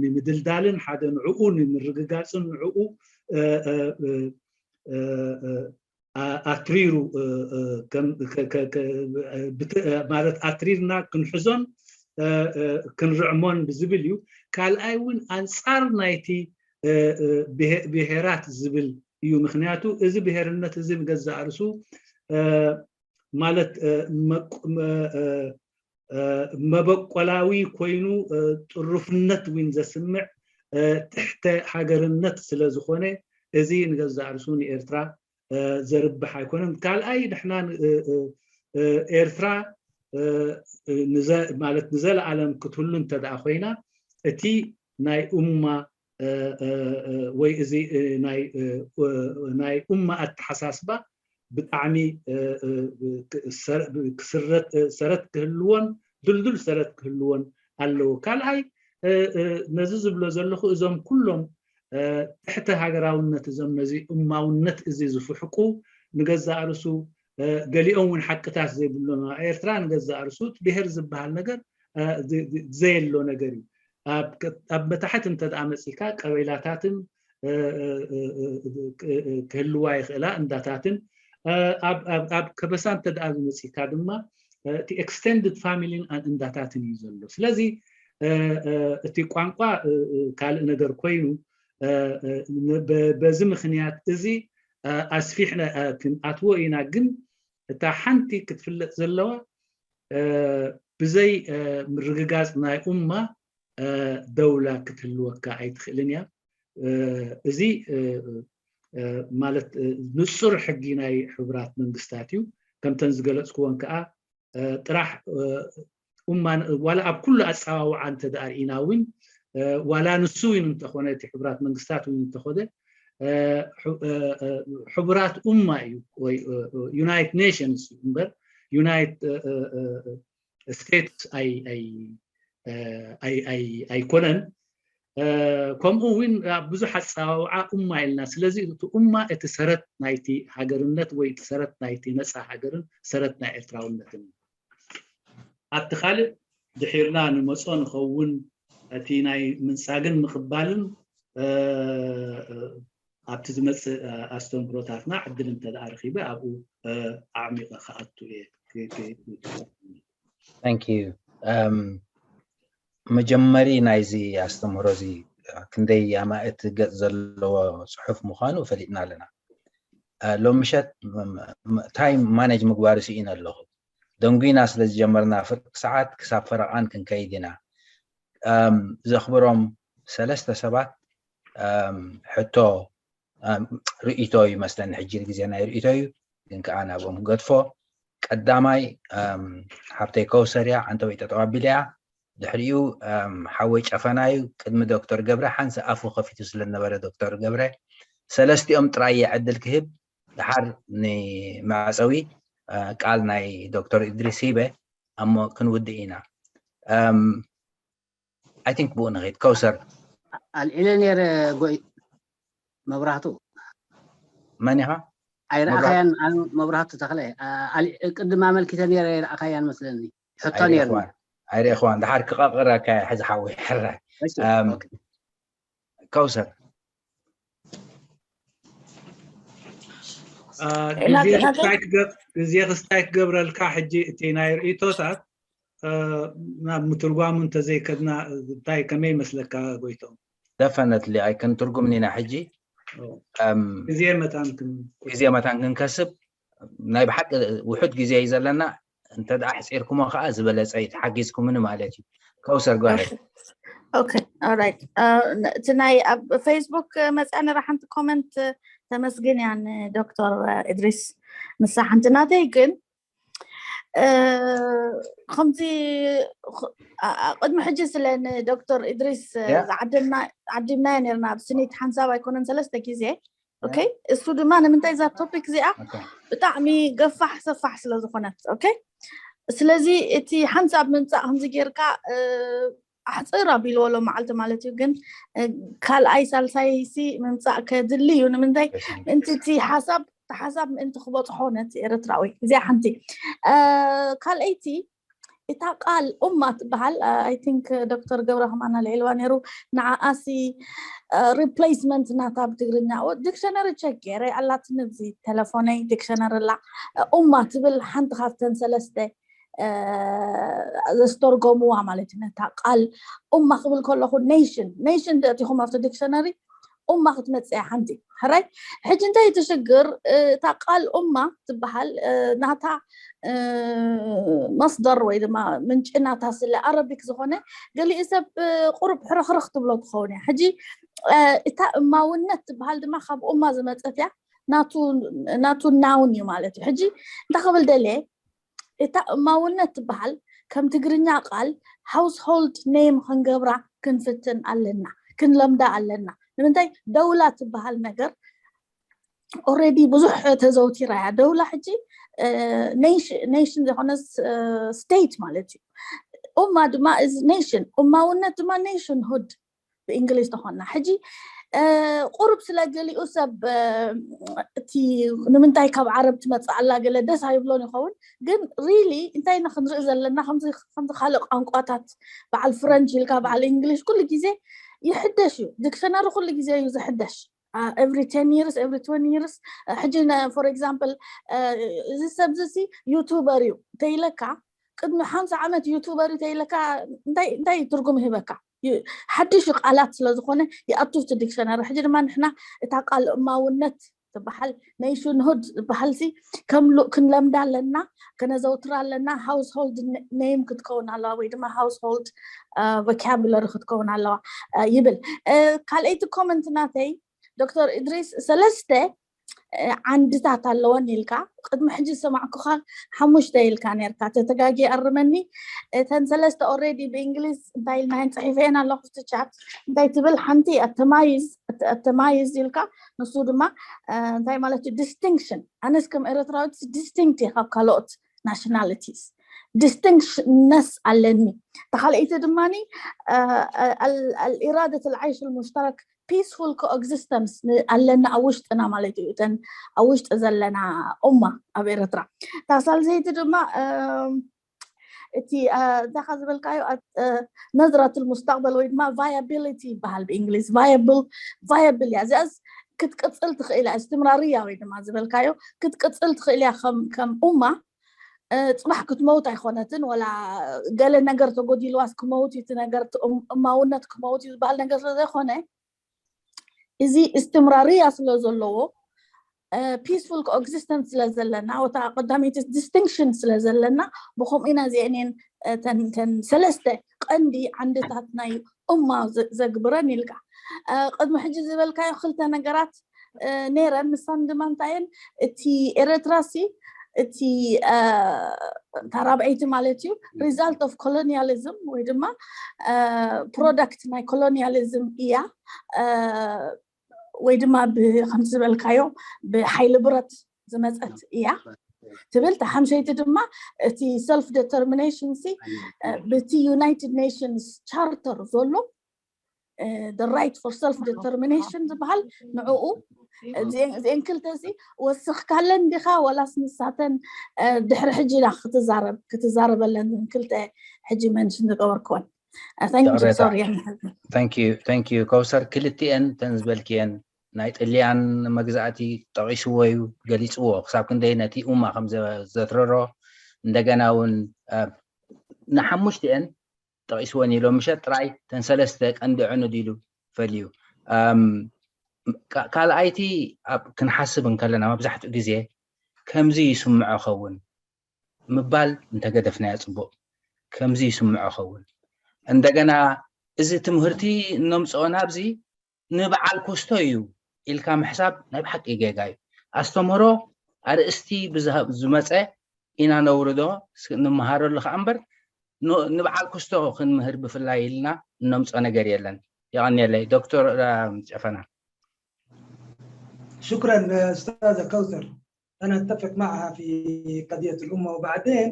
ንምድልዳልን ሓደ ንዕኡ ንምርግጋፅን ንዕኡ ኣትሪሩ ማለት ኣትሪርና ክንሕዞን ክንርዕሞን ብዝብል እዩ። ካልኣይ እውን ኣንፃር ናይቲ ብሄራት ዝብል እዩ። ምክንያቱ እዚ ብሄርነት እዚ ንገዛእ ርእሱ ማለት መበቆላዊ ኮይኑ ጥሩፍነት እውን ዘስምዕ ትሕተ ሃገርነት ስለ ዝኾነ እዚ ንገዛእ ርእሱ ንኤርትራ ዘርብሕ ኣይኮነን። ካልኣይ ንሕና ኤርትራ ማለት ንዘለኣለም ክትህሉ እንተደኣ ኮይና እቲ ናይ ኡማ ወይ እዚ ናይ ኡማ ኣተሓሳስባ ብጣዕሚ ሰረት ክህልዎን ድልዱል ሰረት ክህልዎን ኣለዎ። ካልኣይ ነዚ ዝብሎ ዘለኹ እዞም ኩሎም ትሕተ ሃገራውነት እዞም ነዚ እማውነት እዚ ዝፍሕቁ ንገዛእ ርእሱ ገሊኦም እውን ሓቅታት ዘይብሎም ኣብ ኤርትራ ንገዛእ ርእሱ ብሄር ዝበሃል ነገር ዘየሎ ነገር እዩ። ኣብ መታሕት እንተ ደኣ መፂካ ቀበይላታትን ክህልዋ ይኽእላ እንዳታትን ኣብ ከበሳ እንተ ደኣ ዝመፂካ ድማ እቲ extended family ን እንዳታትን እዩ ዘሎ። ስለዚ እቲ ቋንቋ ካልእ ነገር ኮይኑ በዚ ምክንያት እዚ ኣስፊሕና ክንኣትዎ ኢና። ግን እታ ሓንቲ ክትፍለጥ ዘለዋ ብዘይ ምርግጋፅ ናይ ኡማ ደውላ ክትህልወካ ኣይትኽእልን እያ። እዚ ማለት ንፁር ሕጊ ናይ ሕቡራት መንግስታት እዩ። ከምተን ዝገለፅክዎን ከዓ ጥራሕ ኡማ ዋላ ኣብ ኩሉ ኣፀዋውዓ እንተ ደኣ ርኢና እውን ዋላ ንሱ እውን እንተኾነ እቲ ሕቡራት መንግስታት እውን እንተኾነ ሕቡራት ኡማ እዩ ወይ ዩናይት ኔሽንስ እዩ እምበር ዩናይት ስቴትስ ኣይኮነን። ከምኡ እውን ኣብ ብዙሕ ኣፀዋውዓ ኡማ ኢልና። ስለዚ እቲ ኡማ እቲ ሰረት ናይቲ ሃገርነት ወይ እቲ ሰረት ናይቲ ነፃ ሃገርን ሰረት ናይ ኤርትራውነትን እዩ። ኣብቲ ካልእ ድሒርና ንመፆ ንኸውን እቲ ናይ ምንፃግን ምቕባልን ኣብቲ ዝመፅእ ኣስተምህሮታትና ዕድል እንተ ደኣ ረኺበ ኣብኡ ኣዕሚቐ ክኣቱ እየ። Thank you። መጀመሪ ናይዚ ኣስተምህሮ እዚ ክንደይ ኣማእት ገፅ ዘለዎ ፅሑፍ ምዃኑ ፈሊጥና ኣለና። ሎሚ ምሸት ታይም ማኔጅ ምግባር ስኢነ ኣለኹ። ደንጉና ስለ ዝጀመርና ፍርቂ ሰዓት ክሳብ ፈረቓን ክንከይድ ኢና። ዘኽብሮም ሰለስተ ሰባት ሕቶ ርእይቶ ይመስለኒ ሕጂ ግዜ ናይ ርእይቶ እዩ፣ ግን ከዓ ናብኦም ክገድፎ። ቀዳማይ ሓብተይ ከውሰር እያ፣ ዓንተወይ ጠጠው ኣቢላ እያ። ድሕሪኡ ሓወይ ጨፈና እዩ። ቅድሚ ዶክተር ገብረ ሓንሳእ ኣፉ ከፊቱ ስለ ዝነበረ ዶክተር ገብረ ሰለስቲኦም ጥራይ እየ ዕድል ክህብ። ድሓር ንመዕፀዊ ቃል ናይ ዶክተር እድሪስ ሂበ እሞ ክንውድእ ኢና። I think ብኡ ንኸይድ። ከውሰር። ኣልዒለ ነይረ ጎይ መብራህቱ። መን ኢኻ? ኣይረኣኻያን? ኣነ መብራህቱ ተኽለ። ቅድም ኣመልኪተ ነይረ፣ ኣይረኣኻያን መስለኒ። ሕቶ ነይርኒ። ኣይረእኽዋን። ድሓር ክቐቕረካ ሕዚ ሓወይ ሕራይ። ከውሰር ግዜ ክስታይ ክገብረልካ። ሕጂ እቲ ናይ ርእይቶታት ናብ ምትርጓሙ እንተዘይከድና እንታይ ከመይ ይመስለካ ጎይቶም? Definitely ኣይክንትርጉምን ኢና። ሕጂ ግዜ መታን ግዜ መታን ክንከስብ ናይ ብሓቂ ውሑድ ግዜ እዩ ዘለና። እንተ ደኣ ሕፂርኩሞ ከዓ ዝበለፀ እዩ፣ ተሓጊዝኩምኒ ማለት እዩ። ከውሰር ጓሄ Okay, all right. እቲ ናይ ኣብ ፌስቡክ መፅያ ነራ ሓንቲ ኮመንት ተመስግን እያ ንዶክተር እድሪስ። ንሳ ሓንቲ ናተይ ግን ከምዚ ቅድሚ ሕጂ ስለ ንዶክተር እድሪስ ዓዲምናዮ ነርና ኣብ ስኒት ሓንሳብ ኣይኮነን ሰለስተ ግዜ። Okay፣ እሱ ድማ ንምንታይ እዛ ቶፒክ እዚኣ ብጣዕሚ ገፋሕ ሰፋሕ ስለ ዝኾነት። Okay፣ ስለዚ እቲ ሓንሳብ ምምፃእ ከምዚ ጌርካ ኣሕፅር ኣቢልዎ ሎ መዓልቲ ማለት እዩ። ግን ካልኣይ ሳልሳይ ሲ ምምፃእ ከድሊ እዩ። ንምንታይ ምእንቲ እቲ ሓሳብ እቲ ሓሳብ ምእንቲ ክበፅሖ ነቲ ኤርትራዊ። እዚኣ ሓንቲ። ካልኣይቲ እታ ቃል ኡማ ትበሃል። I think ዶክተር ገብረ ከማን ኣልዒልዋ ነይሩ። ንዓኣሲ ሪፕሌስመንት ናታ ብትግርኛ ዲክሸነሪ ቸክ ገይረ ኣላትኒ ኣብዚ ተለፎነይ ዲክሸነሪ ኣላ። ኡማ ትብል ሓንቲ ካብተን ሰለስተ ዘስተርጎምዋ ማለት እዩ። ነታ ቃል ኡማ ክብል ከለኹ ኔሽን ኔሽን ተእቲኹም ኣብቲ ዲክሸነሪ ኡማ ክትመፅእ እያ ሓንቲ። ሕራይ ሕጂ እንታይ እቲ ሽግር? እታ ቃል ኡማ ትበሃል ናታ መስደር ወይ ድማ ምንጪ ናታ ስለ ኣረቢክ ዝኾነ ገሊኡ ሰብ ቁሩብ ሕርኽርኽ ትብሎ ትኸውን እያ። ሕጂ እታ እማውነት ትበሃል ድማ ካብ ኡማ ዝመፀት እያ። ናቱ ናውን እዩ ማለት እዩ። ሕጂ እንታይ ክብል ደልየ እታ እማውነት ትበሃል ከም ትግርኛ ቃል ሃውስሆልድ ኔም ክንገብራ ክንፍትን ኣለና፣ ክንለምዳ ኣለና። ንምንታይ ደውላ ትበሃል ነገር ኦሬዲ ብዙሕ ተዘውቲራ እያ። ደውላ ሕጂ ኔሽን ዝኾነ ስቴት ማለት እዩ። ኡማ ድማ እዚ ኔሽን እማውነት ድማ ኔሽንሁድ ብእንግሊዝ ተኾና ሕጂ ቁሩብ ስለ ገሊኡ ሰብ እቲ ንምንታይ ካብ ዓረብ ትመፅእ ኣላ ገለ ደስ ኣይብሎን ይኸውን። ግን ሪሊ እንታይ ኢና ክንርኢ ዘለና? ከምዚ ካልእ ቋንቋታት በዓል ፍረንች ኢልካ በዓል እንግሊሽ ኩሉ ግዜ ይሕደሽ እዩ። ዲክሽነሪ ኩሉ ግዜ እዩ ዝሕደሽ። Every ten years, every twenty years። ሕጂ for example እዚ ሰብ እዚ ዩቱበር እዩ ተይለካ ቅድሚ ሓምሳ ዓመት ዩቱበር እዩ ተይለካ እንታይ ትርጉም ይህበካ? ሓድሽ ቃላት ስለዝኾነ ይኣቱ እቲ ዲክሽነሪ። ሕጂ ድማ ንሕና እታ ቃል እማውነት ትበሃል ኔሽንሁድ ዝበሃል ሲ ከም ክንለምዳ ኣለና፣ ከነዘውትራ ኣለና። ሃውስሆልድ ኔም ክትከውን ኣለዋ ወይ ድማ ሃውስሆልድ ቮካቡለሪ ክትከውን ኣለዋ ይብል። ካልኣይቲ ኮመንት ናተይ ዶክተር እድሪስ ሰለስተ ዓንድታት ኣለወን ኢልካ ቅድሚ ሕጂ ዝሰማዕኩኻ ሓሙሽተ ኢልካ ነርካ ተተጋጊ ኣርመኒ። እተን ሰለስተ ኦሬዲ ብእንግሊዝ እንታይ ኢልና ይን ፅሒፈ እየን ኣለኹ እቲ ቻት እንታይ ትብል ሓንቲ ኣተማይዝ ኢልካ ንሱ ድማ እንታይ ማለት እዩ ዲስቲንክሽን ኣነስ ከም ኤረትራዊት ዲስቲንክት እየ ካብ ካልኦት ናሽናሊቲስ ዲስቲንክሽነስ ኣለኒ። ተካልአይቲ ድማ ኢራደት ልዓይሽ ልሙሽተረክ ፒስፉል ኮኤግዚስተንስ ኣለና ኣብ ውሽጥና ማለት እዩ። እተን ኣብ ውሽጢ ዘለና ኡማ ኣብ ኤረትራ እታ ሳልሰይቲ ድማ እቲ እንታይ ካ ዝበልካዮ ነዝራት ልሙስታቅበል ወይ ድማ ቫያቢሊቲ ይበሃል ብእንግሊዝ ቫያብል ቫያብል እያ እዚኣስ ክትቅፅል ትኽእል እያ እስትምራርያ ወይ ድማ ዝበልካዮ ክትቅፅል ትኽእል እያ ከም ኡማ ፅባሕ ክትመውት ኣይኮነትን ወላ ገለ ነገር ተጎዲልዋስ ክመውት እዩ እቲ ነገር እማውነት ክመውት እዩ ዝበሃል ነገር ስለዘይኮነ እዚ እስትምራርያ ስለ ዘለዎ ፒስፉል ኮኤግዚስተንስ ስለ ዘለና ወታ ቀዳመይቲ ዲስቲንክሽን ስለ ዘለና ብከምኡ ኢና እዚአን እየን ተን ሰለስተ ቀንዲ ዓንድታት ናይ እማ ዘግብረን ኢልካ ቅድሚ ሕጂ ዝበልካዮ ክልተ ነገራት ነይረን ንሳን ድማ እንታየን እቲ ኤረትራ ሲ እቲ እታ ራብዐይቲ ማለት እዩ result of colonialism ወይ ድማ product ናይ colonialism እያ ወይ ድማ ከምቲ ዝበልካዮ ብሓይሊ ብረት ዝመፀት እያ ትብል። ሓምሸይቲ ድማ እቲ self determination ሲ ብቲ United Nations Charter ዘሎ the right for self determination ዝበሃል ንዕኡ እዚኤን ክልተ እዚ ወስኽካለን ዲኻ ወላስ ንሳተን ድሕሪ ሕጂ ኢና ክትዛረብ ክትዛረበለን ክልተ ሕጂ መንሽን ዝገበርክወን thank you ከውሰር ክልቲኤን ተን ዝበልክየን ናይ ጥልያን መግዛእቲ ጠቂስዎ እዩ ገሊፅዎ ክሳብ ክንደይ ነቲ ኡማ ከም ዘትረሮ እንደገና እውን ንሓሙሽቲኤን ጠቂስወን ኢሎ ምሸ ጥራይ ተን ሰለስተ ቀንዲ ዕኑድ ኢሉ ፈልዩ ካልኣይቲ ክንሓስብ እንከለና መብዛሕትኡ ግዜ ከምዚ ይስምዖ ኸውን ምባል እንተገደፍናዮ ፅቡቅ ከምዚ ይስምዖ ኸውን እንደገና እዚ ትምህርቲ እነምፅኦ ናብዚ ንበዓል ኩስቶ እዩ ኢልካ ምሕሳብ ናይ ብሓቂ ጌጋ እዩ ኣስተምህሮ ኣርእስቲ ብዝመፀ ኢና ነውርዶ ንምሃረሉ ከዓ እምበር ንበዓል ኩስቶ ክንምህር ብፍላይ ኢልና እነምፅኦ ነገር የለን የቀንየለይ ዶክተር ጨፈና شكرا أستاذة كوثر أنا أتفق معها في قضية الأمة وبعدين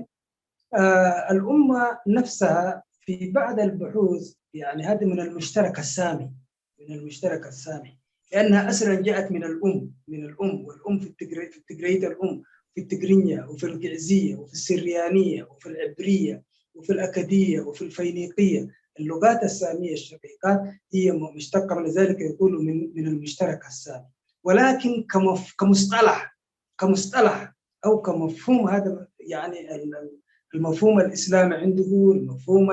آه الأمة نفسها في بعض البحوث يعني هذه من المشترك السامي من المشترك السامي لأنها أصلا جاءت من الأم من الأم والأم في التجريد في التجريد الأم في التجرينية وفي الجعزية وفي السريانية وفي العبرية وفي الأكدية وفي الفينيقية اللغات السامية الشقيقات هي مشتقة من ذلك يقولوا من من المشترك السامي ولكن كمف كمصطلح كمصطلح او كمفهوم هذا يعني المفهوم الاسلامي عنده المفهوم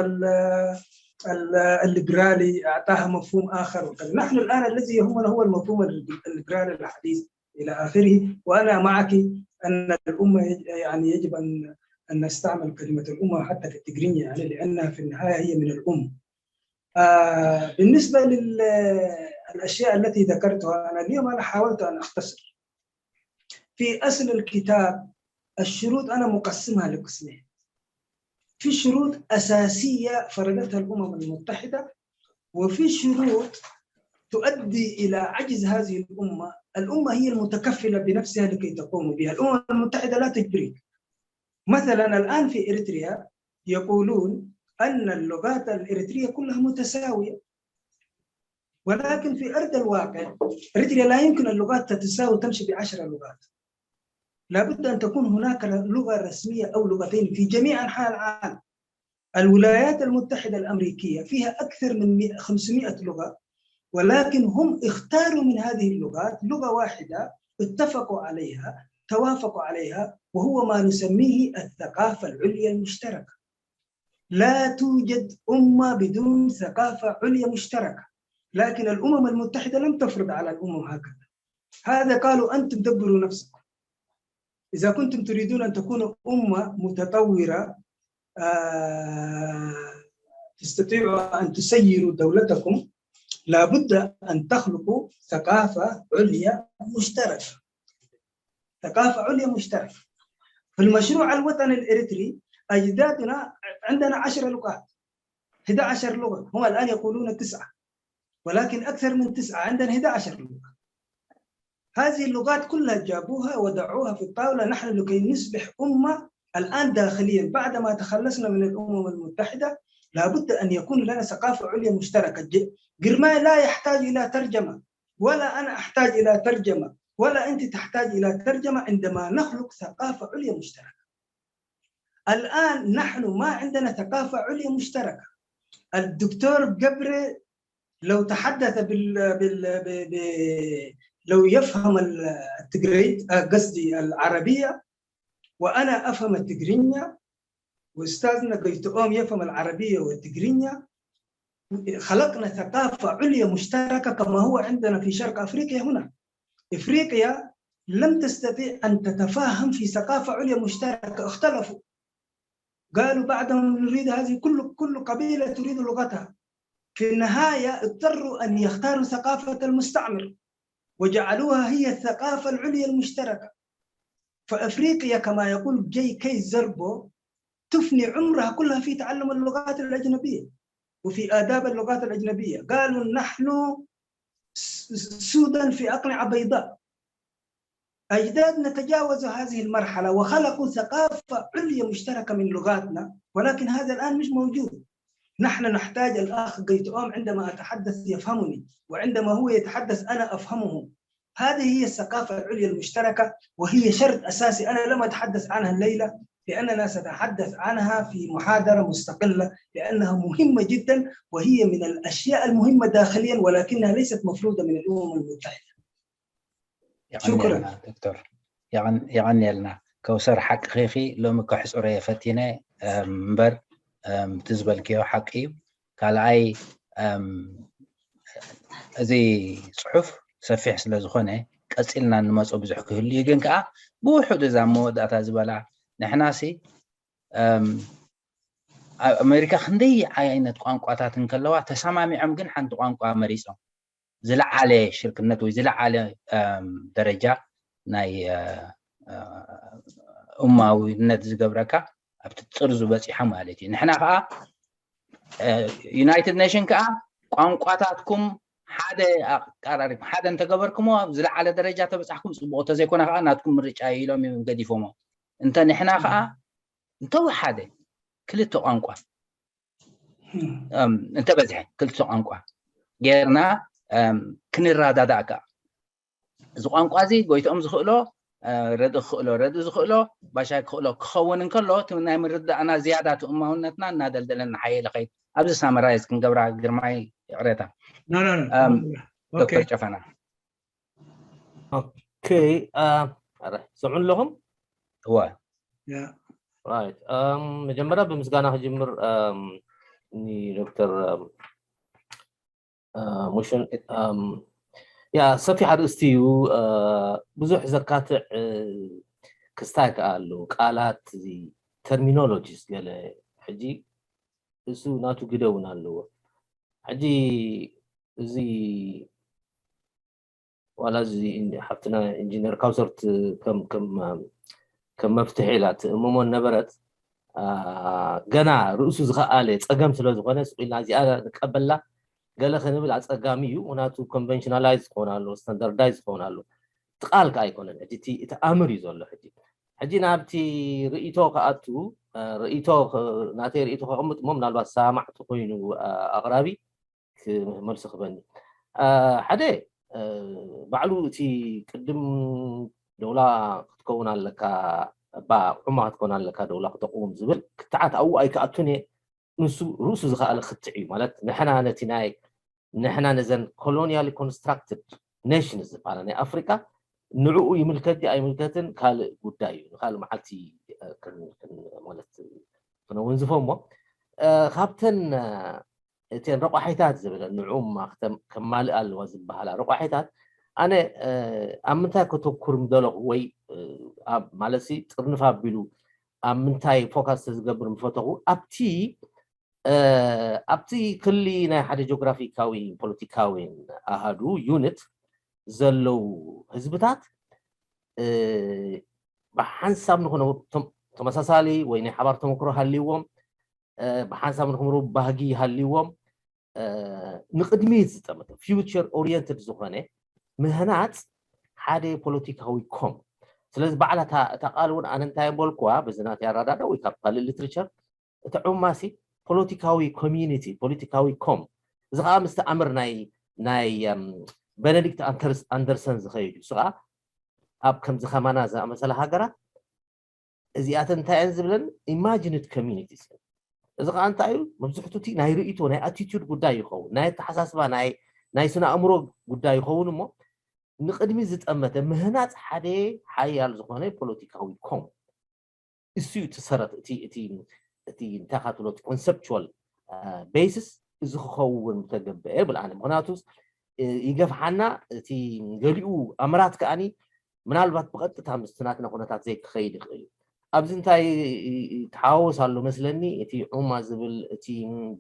الليبرالي اعطاها مفهوم اخر وكذا نحن الان الذي يهمنا هو المفهوم الليبرالي الحديث الى اخره وانا معك ان الامه يعني يجب ان ان نستعمل كلمه الامه حتى في التجرينيه يعني لانها في النهايه هي من الام. آه بالنسبه للاشياء التي ذكرتها انا اليوم انا حاولت ان اختصر في أصل الكتاب الشروط أنا مقسمها لقسمين في شروط أساسية فرضتها الأمم المتحدة وفي شروط تؤدي إلى عجز هذه الأمة الأمة هي المتكفلة بنفسها لكي تقوم بها الأمم المتحدة لا تجبرك مثلا الآن في إريتريا يقولون أن اللغات الإريترية كلها متساوية ولكن في أرض الواقع إريتريا لا يمكن اللغات تتساوي تمشي بعشرة لغات لابد أن تكون هناك لغة رسمية أو لغتين في جميع أنحاء العالم الولايات المتحدة الأمريكية فيها أكثر من خمسمائة لغة ولكن هم اختاروا من هذه اللغات لغة واحدة اتفقوا عليها توافقوا عليها وهو ما نسميه الثقافة العليا المشتركة لا توجد أمة بدون ثقافة عليا مشتركة لكن الأمم المتحدة لم تفرض على الأمم هكذا هذا قالوا أنتم دبروا نفسكم إذا كنتم تريدون أن تكونوا أمة متطورة آه، تستطيعوا أن تسيروا دولتكم لابد أن تخلقوا ثقافة عليا مشتركة ثقافة عليا مشتركة في المشروع الوطني الإريتري أجدادنا عندنا عشر لغات احدى عشر لغة هم الآن يقولون تسعة ولكن أكثر من تسعة عندنا احدى عشر لغة هذه اللغات كلها جابوها وضعوها في الطاولة نحن لكي نصبح أمة الآن داخليا بعد ما تخلصنا من الأمم المتحدة لابد أن يكون لنا ثقافة عليا مشتركة قرماي لا يحتاج إلى ترجمة ولا أنا أحتاج إلى ترجمة ولا أنت تحتاج إلى ترجمة عندما نخلق ثقافة عليا مشتركة الآن نحن ما عندنا ثقافة عليا مشتركة الدكتور قبري لو تحدث بال بال ب ب لو يفهم التجريد قصدي العربية وأنا أفهم التجرينية وأستاذنا قيتؤوم يفهم العربية والتجرينية خلقنا ثقافة عليا مشتركة كما هو عندنا في شرق أفريقيا هنا إفريقيا لم تستطيع أن تتفاهم في ثقافة عليا مشتركة اختلفوا قالوا بعدهم نريد هذه كل كل قبيلة تريد لغتها في النهاية اضطروا أن يختاروا ثقافة المستعمر وجعلوها هي الثقافة العليا المشتركة فأفريقيا كما يقول جي كي زربو تفني عمرها كلها في تعلم اللغات الأجنبية وفي آداب اللغات الأجنبية قالوا نحن سودا في أقنعة بيضاء أجدادنا تجاوزوا هذه المرحلة وخلقوا ثقافة عليا مشتركة من لغاتنا ولكن هذا الآن مش موجود نحن نحتاج الأخ قيتؤوم عندما أتحدث يفهمني، وعندما هو يتحدث أنا أفهمه. هذه هي الثقافة العليا المشتركة، وهي شرط أساسي. أنا لم أتحدث عنها الليلة لأننا سنتحدث عنها في محاضرة مستقلة، لأنها مهمة جدا، وهي من الأشياء المهمة داخليا، ولكنها ليست مفروضة من الأمم المتحدة. የቐንየልና ዶክተር፣ የቐንየልና። ከውሰር፣ ሓቅኺ ኢኺ። ሎሚ ከሕፅሮ እየ ፈቲነ እምበር፣ እቲ ዝበልክዮ ሓቂ እዩ። ካልኣይ፣ እዚ ፅሑፍ ሰፊሕ ስለ ዝኾነ ቀፂልና እንመፆ ብዙሕ ክህሉ እዩ። ግን ከዓ ብውሑድ እዛ መወዳእታ ዝበላ፣ ንሕናሲ ኣብ ኣሜሪካ ክንደይ ዓይነት ቋንቋታት እንከለዋ፣ ተሰማሚዖም ግን ሓንቲ ቋንቋ መሪፆም፣ ዝለዓለ ሽርክነት ወይ ዝለዓለ ደረጃ ናይ እማዊነት ዝገብረካ ኣብቲ ጥርዙ በፂሖም ማለት እዩ። ንሕና ከዓ ዩናይትድ ኔሽን ከዓ ቋንቋታትኩም ሓደ ኣቀራሪብኩም ሓደ እንተገበርኩሞ ኣብ ዝለዓለ ደረጃ ተበፃሕኩም ፅቡቅ፣ ተዘይኮነ ከዓ ናትኩም ምርጫ እዩ ኢሎም እዮም ገዲፎሞ። እንተ ንሕና ከዓ እንተወሓደ ክልተ ቋንቋ እንተበዝሐ ክልተ ቋንቋ ጌርና ክንረዳዳእ ከዓ፣ እዚ ቋንቋ እዚ ጎይትኦም ዝኽእሎ ረድእ ክኽእሎ፣ ረድእ ዝኽእሎ ባሻይ ክኽእሎ ክኸውን እንከሎ፣ እቲ ናይ ምርዳእና ዝያዳ እቲ እማውነትና እናደልደለ እናሓየለ ኸይድ። ኣብዚ ሳመራይዝ ክንገብራ ግርማይ፣ ይቕሬታ። ዶክተር ጨፈና። ኦኬ፣ ሰምዑ ኣለኹም? እወ። ራይት። መጀመሪያ ብምስጋና ክጅምር፣ ዶክተር ሙሽን፣ ያ ሰፊሕ ኣርእስቲ እዩ። ብዙሕ ዘካትዕ ክስታይ ከኣ ኣሎ፣ ቃላት፣ እዚ ተርሚኖሎጂስ ገለ። ሕጂ እሱ ናቱ ግደ እውን ኣለዎ። ሕጂ እዚ ዋላ እዚ ሓፍትና ኢንጂነር ካውሰርት ከም መፍትሒ ኢላ ትእምሞ ነበረት። ገና ርእሱ ዝኸኣለ ጸገም ስለ ዝኾነ ስቕ ኢልና እዚኣ ንቀበላ ገለ ክንብል ኣጸጋሚ እዩ። ምክንያቱ ኮንቨንሽናላይዝ ዝኸውን ኣሎ፣ ስታንዳርዳይዝ ዝኸውን ኣሎ። እቲ ቃል ከኣ ኣይኮነን ሕጂ እቲ ኣምር እዩ ዘሎ። ሕጂ ሕጂ ናብቲ ርእይቶ ክኣቱ፣ ርእይቶ ናተይ ርእይቶ ከቐምጥ እሞ ምናልባት ሰማዕቲ ኮይኑ ኣቕራቢ ክመልሲ ክበኒ። ሓደ ባዕሉ እቲ ቅድም ደውላ ክትከውን ኣለካ፣ ባ ዑማ ክትከውን ኣለካ ደውላ ክተቕውም ዝብል ክትዓት ኣብኡ ኣይክኣቱን እየ። ንሱ ርእሱ ዝኸኣለ ክትዕ እዩ። ማለት ንሕና ነቲ ናይ ንሕና ነዘን ኮሎኒያሊ ኮንስትራክትድ ኔሽንስ ዝበሃላ ናይ ኣፍሪቃ ንዕኡ ይምልከት ድዩ ኣይምልከትን ካልእ ጉዳይ እዩ። ንካልእ መዓልቲ ማለት ክነወንዝፎ እሞ ካብተን እተን ረቋሒታት ዝብለን ንዕኡማ ከማልእ ኣለዋ ዝበሃላ ረቋሒታት ኣነ ኣብ ምንታይ ከተኩር ምደለኹ ወይ ማለት ጥርንፍ ኣቢሉ ኣብ ምንታይ ፎካስ ዝገብር ምፈተኹ ኣብቲ ኣብቲ ክሊ ናይ ሓደ ጂኦግራፊካዊ ፖለቲካዊ ኣሃዱ ዩኒት ዘለዉ ህዝብታት ብሓንሳብ ንክነብሩ ተመሳሳሊ ወይ ናይ ሓባር ተመክሮ ሃልይዎም ብሓንሳብ ንክነብሩ ባህጊ ሃልይዎም ንቅድሚት ዝጠመተ ፊውቸር ኦሪየንትድ ዝኾነ ምህናፅ ሓደ ፖለቲካዊ ኮም። ስለዚ ባዕላ እታ ቃል እውን ኣነ እንታይ በልኩዋ በዚ ናተይ ኣረዳዳ ወይ ካብ ካልእ ሊትሬቸር እቲ ዑማሲ ፖለቲካዊ ኮሚዩኒቲ ፖለቲካዊ ኮም እዚ ከዓ ምስቲ ኣምር ናይ ናይ ቤነዲክት ኣንደርሰን ዝኸይድ እዩ። እሱ ከዓ ኣብ ከምዚ ከማና ዝኣመሰለ ሃገራት እዚኣተን እንታይ እየን ዝብለን ኢማጂንድ ኮሚዩኒቲስ። እዚ ከዓ እንታይ እዩ መብዝሕቱ እቲ ናይ ርእይቶ ናይ ኣቲቱድ ጉዳይ ይኸውን፣ ናይ ኣተሓሳስባ ናይ ስነ ኣእምሮ ጉዳይ ይኸውን እሞ ንቅድሚ ዝጠመተ ምህናፅ ሓደ ሓያል ዝኾነ ፖለቲካዊ ኮም እሱ እዩ እቲ ሰረት እቲ እቲ እቲ እንታይ ካትሎ ኮንሰፕቹዋል ቤሲስ እዚ ክኸውን ምተገብአ ብል ኣነ ምክንያቱ ይገፍሓና እቲ ገሊኡ ኣምራት ከኣኒ ምናልባት ብቐጥታ ምስቲ ናትና ኩነታት ዘይክኸይድ ይኽእል እዩ ኣብዚ እንታይ ተሓዋወስ ኣሎ መስለኒ እቲ ዑማ ዝብል እቲ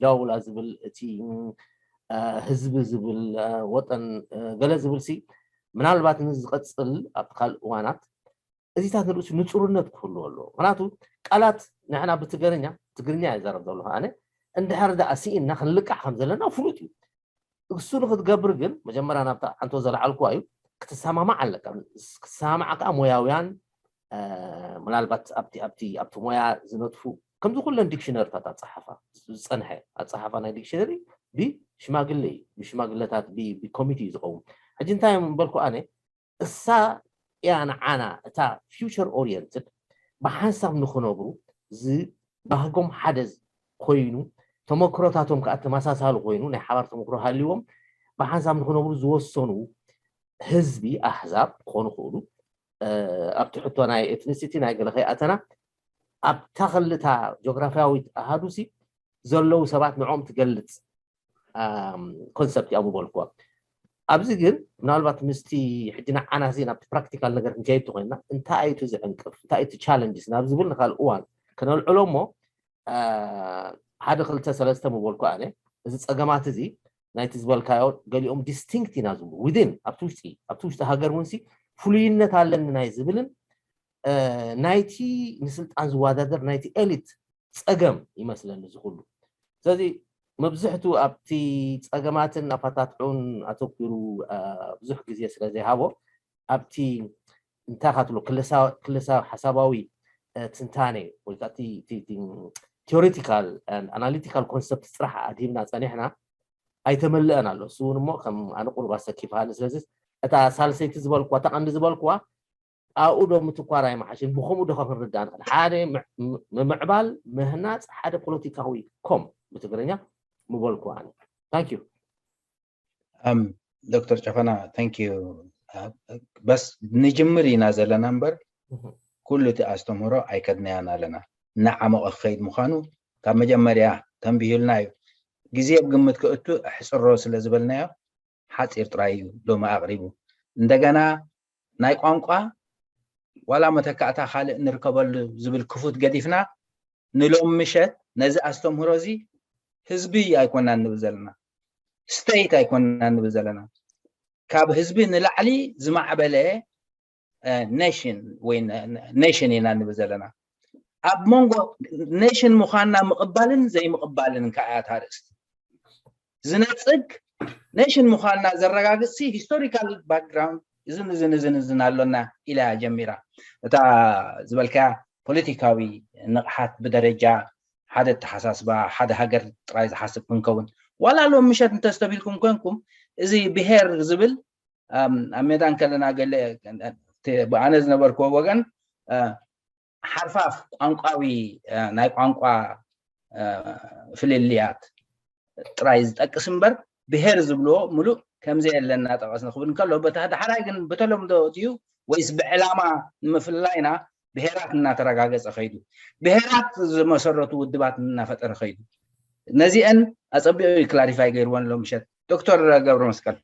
ዳውላ ዝብል እቲ ህዝቢ ዝብል ወጠን ገለ ዝብል ሲ ምናልባት ንዝቐፅል ኣብቲ ካልእ እዋናት እዚታት ንርእሱ ንፁርነት ክህልዎ ኣለዎ ምክንያቱ ቃላት ንሕና ብትገርኛ ትግርኛ ይዛረብ ዘለኹ ኣነ እንድሕር ደኣ ስኢንና ክንልቃሕ ከም ዘለና ፍሉጥ እዩ እሱ ንክትገብር ግን መጀመርያ ናብታ ሓንቶ ዘለዓልኩዋ እዩ ክትሰማማዕ ኣለካ ክትሰማማዕ ከዓ ሞያውያን ምናልባት ኣብቲ ኣብቲ ኣብቲ ሞያ ዝነጥፉ ከምዚ ኩለን ዲክሽነሪታት ኣፀሓፋ ዝፀንሐ ኣፀሓፋ ናይ ዲክሽነሪ ብሽማግለ እዩ። ብሽማግለታት ብኮሚቴ እዩ ዝኸውን። ሕጂ እንታይ እዮም በልኩ ኣነ፣ እሳ እያ ንዓና እታ future oriented ብሓንሳብ ንክነብሩ ዝባህጎም ሓደ ኮይኑ፣ ተመክሮታቶም ከዓ ተመሳሳሊ ኮይኑ ናይ ሓባር ተመክሮ ሃልዎም ብሓንሳብ ንክነብሩ ዝወሰኑ ህዝቢ ኣሕዛብ ክኾኑ ክእሉ። ኣብቲ ሕቶ ናይ ኤትኒሲቲ ናይ ገለ ከይኣተና ኣብታ ክልታ ጂኦግራፊያዊት ኣሃዱሲ ዘለዉ ሰባት ንዕኦም ትገልፅ ኮንሰፕት እያ ምበልኩዋ። ኣብዚ ግን ምናልባት ምስቲ ሕጂ ንዓና እዚ ናብቲ ፕራክቲካል ነገር ክንከይድ ተኮይንና እንታይ እዩ እቲ ዝዕንቅፍ እንታይ እዩ እቲ ቻለንጅስ ናብ ዝብል ንካልእ እዋን ከነልዕሎ እሞ ሓደ ክልተ ሰለስተ ምበልኩ ኣነ እዚ ፀገማት እዚ ናይቲ ዝበልካዮ ገሊኦም ዲስቲንክት ኢና ዝብሉ ዊን ኣብቲ ውሽጢ ኣብቲ ውሽጢ ሃገር እውን ፍሉይነት ኣለኒ ናይ ዝብልን ናይቲ ንስልጣን ዝወዳደር ናይቲ ኤሊት ፀገም ይመስለኒ ዝኩሉ። ስለዚ መብዝሕቱ ኣብቲ ፀገማትን ኣፈታትሑን ኣተኪሩ ብዙሕ ግዜ ስለ ዘይሃቦ ኣብቲ እንታይ ካትሎ ክለሳዊ ሓሳባዊ ትንታኔ ወይ ከዓ ቴዎሪቲካል ኣናሊቲካል ኮንሰፕት ጥራሕ ኣድሂብና ፀኒሕና ኣይተመልአን ኣሎ። እሱ እውን እሞ ከም ኣነ ቁሩብ ኣሰኪፍሃኒ። ስለዚ እታ ሳልሰይቲ ዝበልኩዋ እታ ቀንዲ ዝበልኩዋ ኣብኡ ዶ ምትኳር ኣይመሓሽን? ብከምኡ ዶ ክንርዳእ ንኽእል? ሓደ ምምዕባል ምህናፅ ሓደ ፖለቲካዊ ኮም ብትግርኛ ምበልኩ ኣነ። ታንክ ዩ። ዶክተር ጨፈና ታንክ ዩ። በስ ንጅምር ኢና ዘለና እምበር ኩሉ እቲ ኣስተምህሮ ኣይከድናያን ኣለና። እናዓመቐ ክኸይድ ምዃኑ ካብ መጀመርያ ተንቢሁልና እዩ። ግዜ ኣብ ግምት ክእቱ ኣሕፅሮ ስለ ዝበልናዮ ሓፂር ጥራይ እዩ ሎሚ ኣቕሪቡ። እንደገና ናይ ቋንቋ ዋላ መተካእታ ካልእ ንርከበሉ ዝብል ክፉት ገዲፍና ንሎም ምሸት ነዚ ኣስተምህሮ እዚ ህዝቢ ኣይኮናን ንብል ዘለና፣ ስቴት ኣይኮናን ንብል ዘለና፣ ካብ ህዝቢ ንላዕሊ ዝማዕበለ ኔሽን ወይ ኔሽን ኢና ንብል ዘለና። ኣብ መንጎ ኔሽን ምዃንና ምቕባልን ዘይምቕባልን ከኣያት ኣርእስቲ ዝነፅግ ኔሽን ምዃንና ዘረጋግፅሲ ሂስቶሪካል ባክግራውንድ እዝን እዝን እዝን እዝን ኣሎና ኢላ እያ ጀሚራ። እታ ዝበልካያ ፖለቲካዊ ንቕሓት ብደረጃ ሓደ ኣተሓሳስባ ሓደ ሃገር ጥራይ ዝሓስብ ክንከውን ዋላ ሎም ምሸት እንተስተቢልኩም ኮንኩም እዚ ብሄር ዝብል ኣብ ሜዳ እንከለና ገለ ብኣነ ዝነበርክዎ ወገን ሓርፋፍ ቋንቋዊ ናይ ቋንቋ ፍልልያት ጥራይ ዝጠቅስ እምበር ብሄር ዝብልዎ ሙሉእ ከምዘየለ እናጠቐስ ንኽብል እንከሎ ዳሕራይ ግን ብተለምዶ ድዩ ወይስ ብዕላማ ንምፍልላይና ብሄራት እናተረጋገፀ ከይዱ ብሄራት ዝመሰረቱ ውድባት እናፈጠረ ከይዱ ነዚአን ኣፀቢቑ እዩ ክላሪፋይ ገይርወን ኣሎ ምሸት ዶክተር ገብረ መስቀል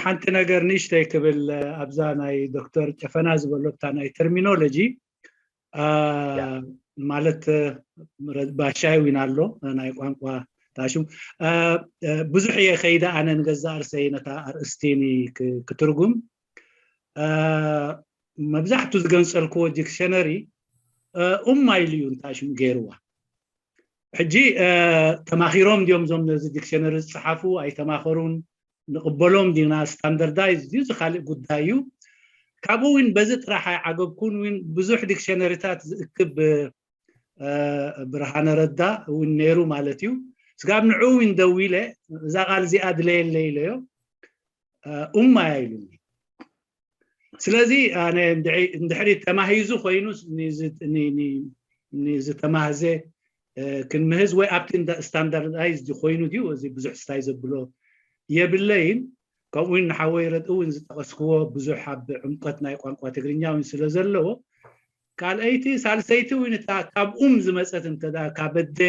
ሓንቲ ነገር ንእሽተይ ክብል ኣብዛ ናይ ዶክተር ጨፈና ዝበሎታ ናይ ተርሚኖሎጂ ማለት ባሻይ ዊን ኣሎ ናይ ቋንቋ ታሹ ብዙሕ እየ ከይደ ኣነ ንገዛ እርሰይ ነታ ኣርእስቲኒ ክትርጉም መብዛሕቱ ዝገንፀልክዎ ዲክሸነሪ ኡማ ኢሉ እዩ እንታይ ሽም ገይርዋ ሕጂ ተማኺሮም እንዲዮም እዞም ነዚ ዲክሸነሪ ዝፀሓፉ ኣይተማኸሩን ንቕበሎም ዲና ስታንደርዳይዝ ድዩ እዚ ካልእ ጉዳይ እዩ ካብኡ እውን በዚ ጥራሕ ኣይዓገብኩን እውን ብዙሕ ዲክሸነሪታት ዝእክብ ብርሃነ ረዳ እውን ነይሩ ማለት እዩ ስጋብ ንዑ እውን ደዊለ እዛ ቃል እዚኣ ድለየለ ኢለዮ ኡማ እያ ኢሉኒ ስለዚ ኣነ እንድሕሪ ተማሂዙ ኮይኑ ንዝተማህዘ ክንምህዝ ወይ ኣብቲ ስታንዳርዳይዝ ኮይኑ ድዩ እዚ ብዙሕ ስታይ ዘብሎ የብለይን ከምኡ እውን ንሓወይ ረድእ እውን ዝጠቐስክዎ ብዙሕ ኣብ ዕምቀት ናይ ቋንቋ ትግርኛ እውን ስለ ዘለዎ ካልኣይቲ ሳልሰይቲ እውን እታ ካብ ኡም ዝመፀት እንተ ካብ ኣደ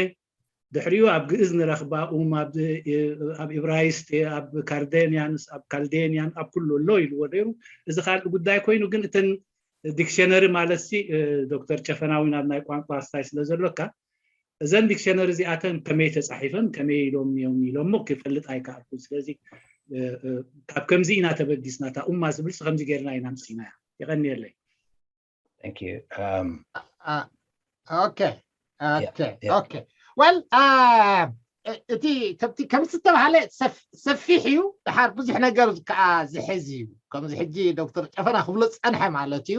ድሕሪኡ ኣብ ግእዝ ንረኽባ ኡም ኣብ ኢብራይስጥ ኣብ ካርዴንያንስ ኣብ ካልዴንያን ኣብ ኩሉ ኣሎ ኢልዎ ነይሩ እዚ ካልእ ጉዳይ ኮይኑ ግን እተን ዲክሸነሪ ማለት ሲ ዶክተር ጨፈናዊ ናብ ናይ ቋንቋ ስታይ ስለ ዘሎካ እዘን ዲክሸነሪ እዚኣተን ከመይ ተፃሒፈን ከመይ ኢሎም እዮም ኢሎሞ ክፈልጥ ኣይከኣልኩን ስለዚ ካብ ከምዚ ኢና ተበጊስና እታ ኡማ ዝብልሲ ከምዚ ገይርና ኢና ምፅኢናያ የቐንየለይ Thank you. Um, uh, okay. Okay. Yeah, yeah. Okay. Well, uh, እቲ ከምቲ ከምዚ ዝተባሃለ ሰፊሕ እዩ ድሓር ብዙሕ ነገር ከዓ ዝሕዝ እዩ ከምዚ ሕጂ ዶክተር ጨፈና ክብሎ ዝፀንሐ ማለት እዩ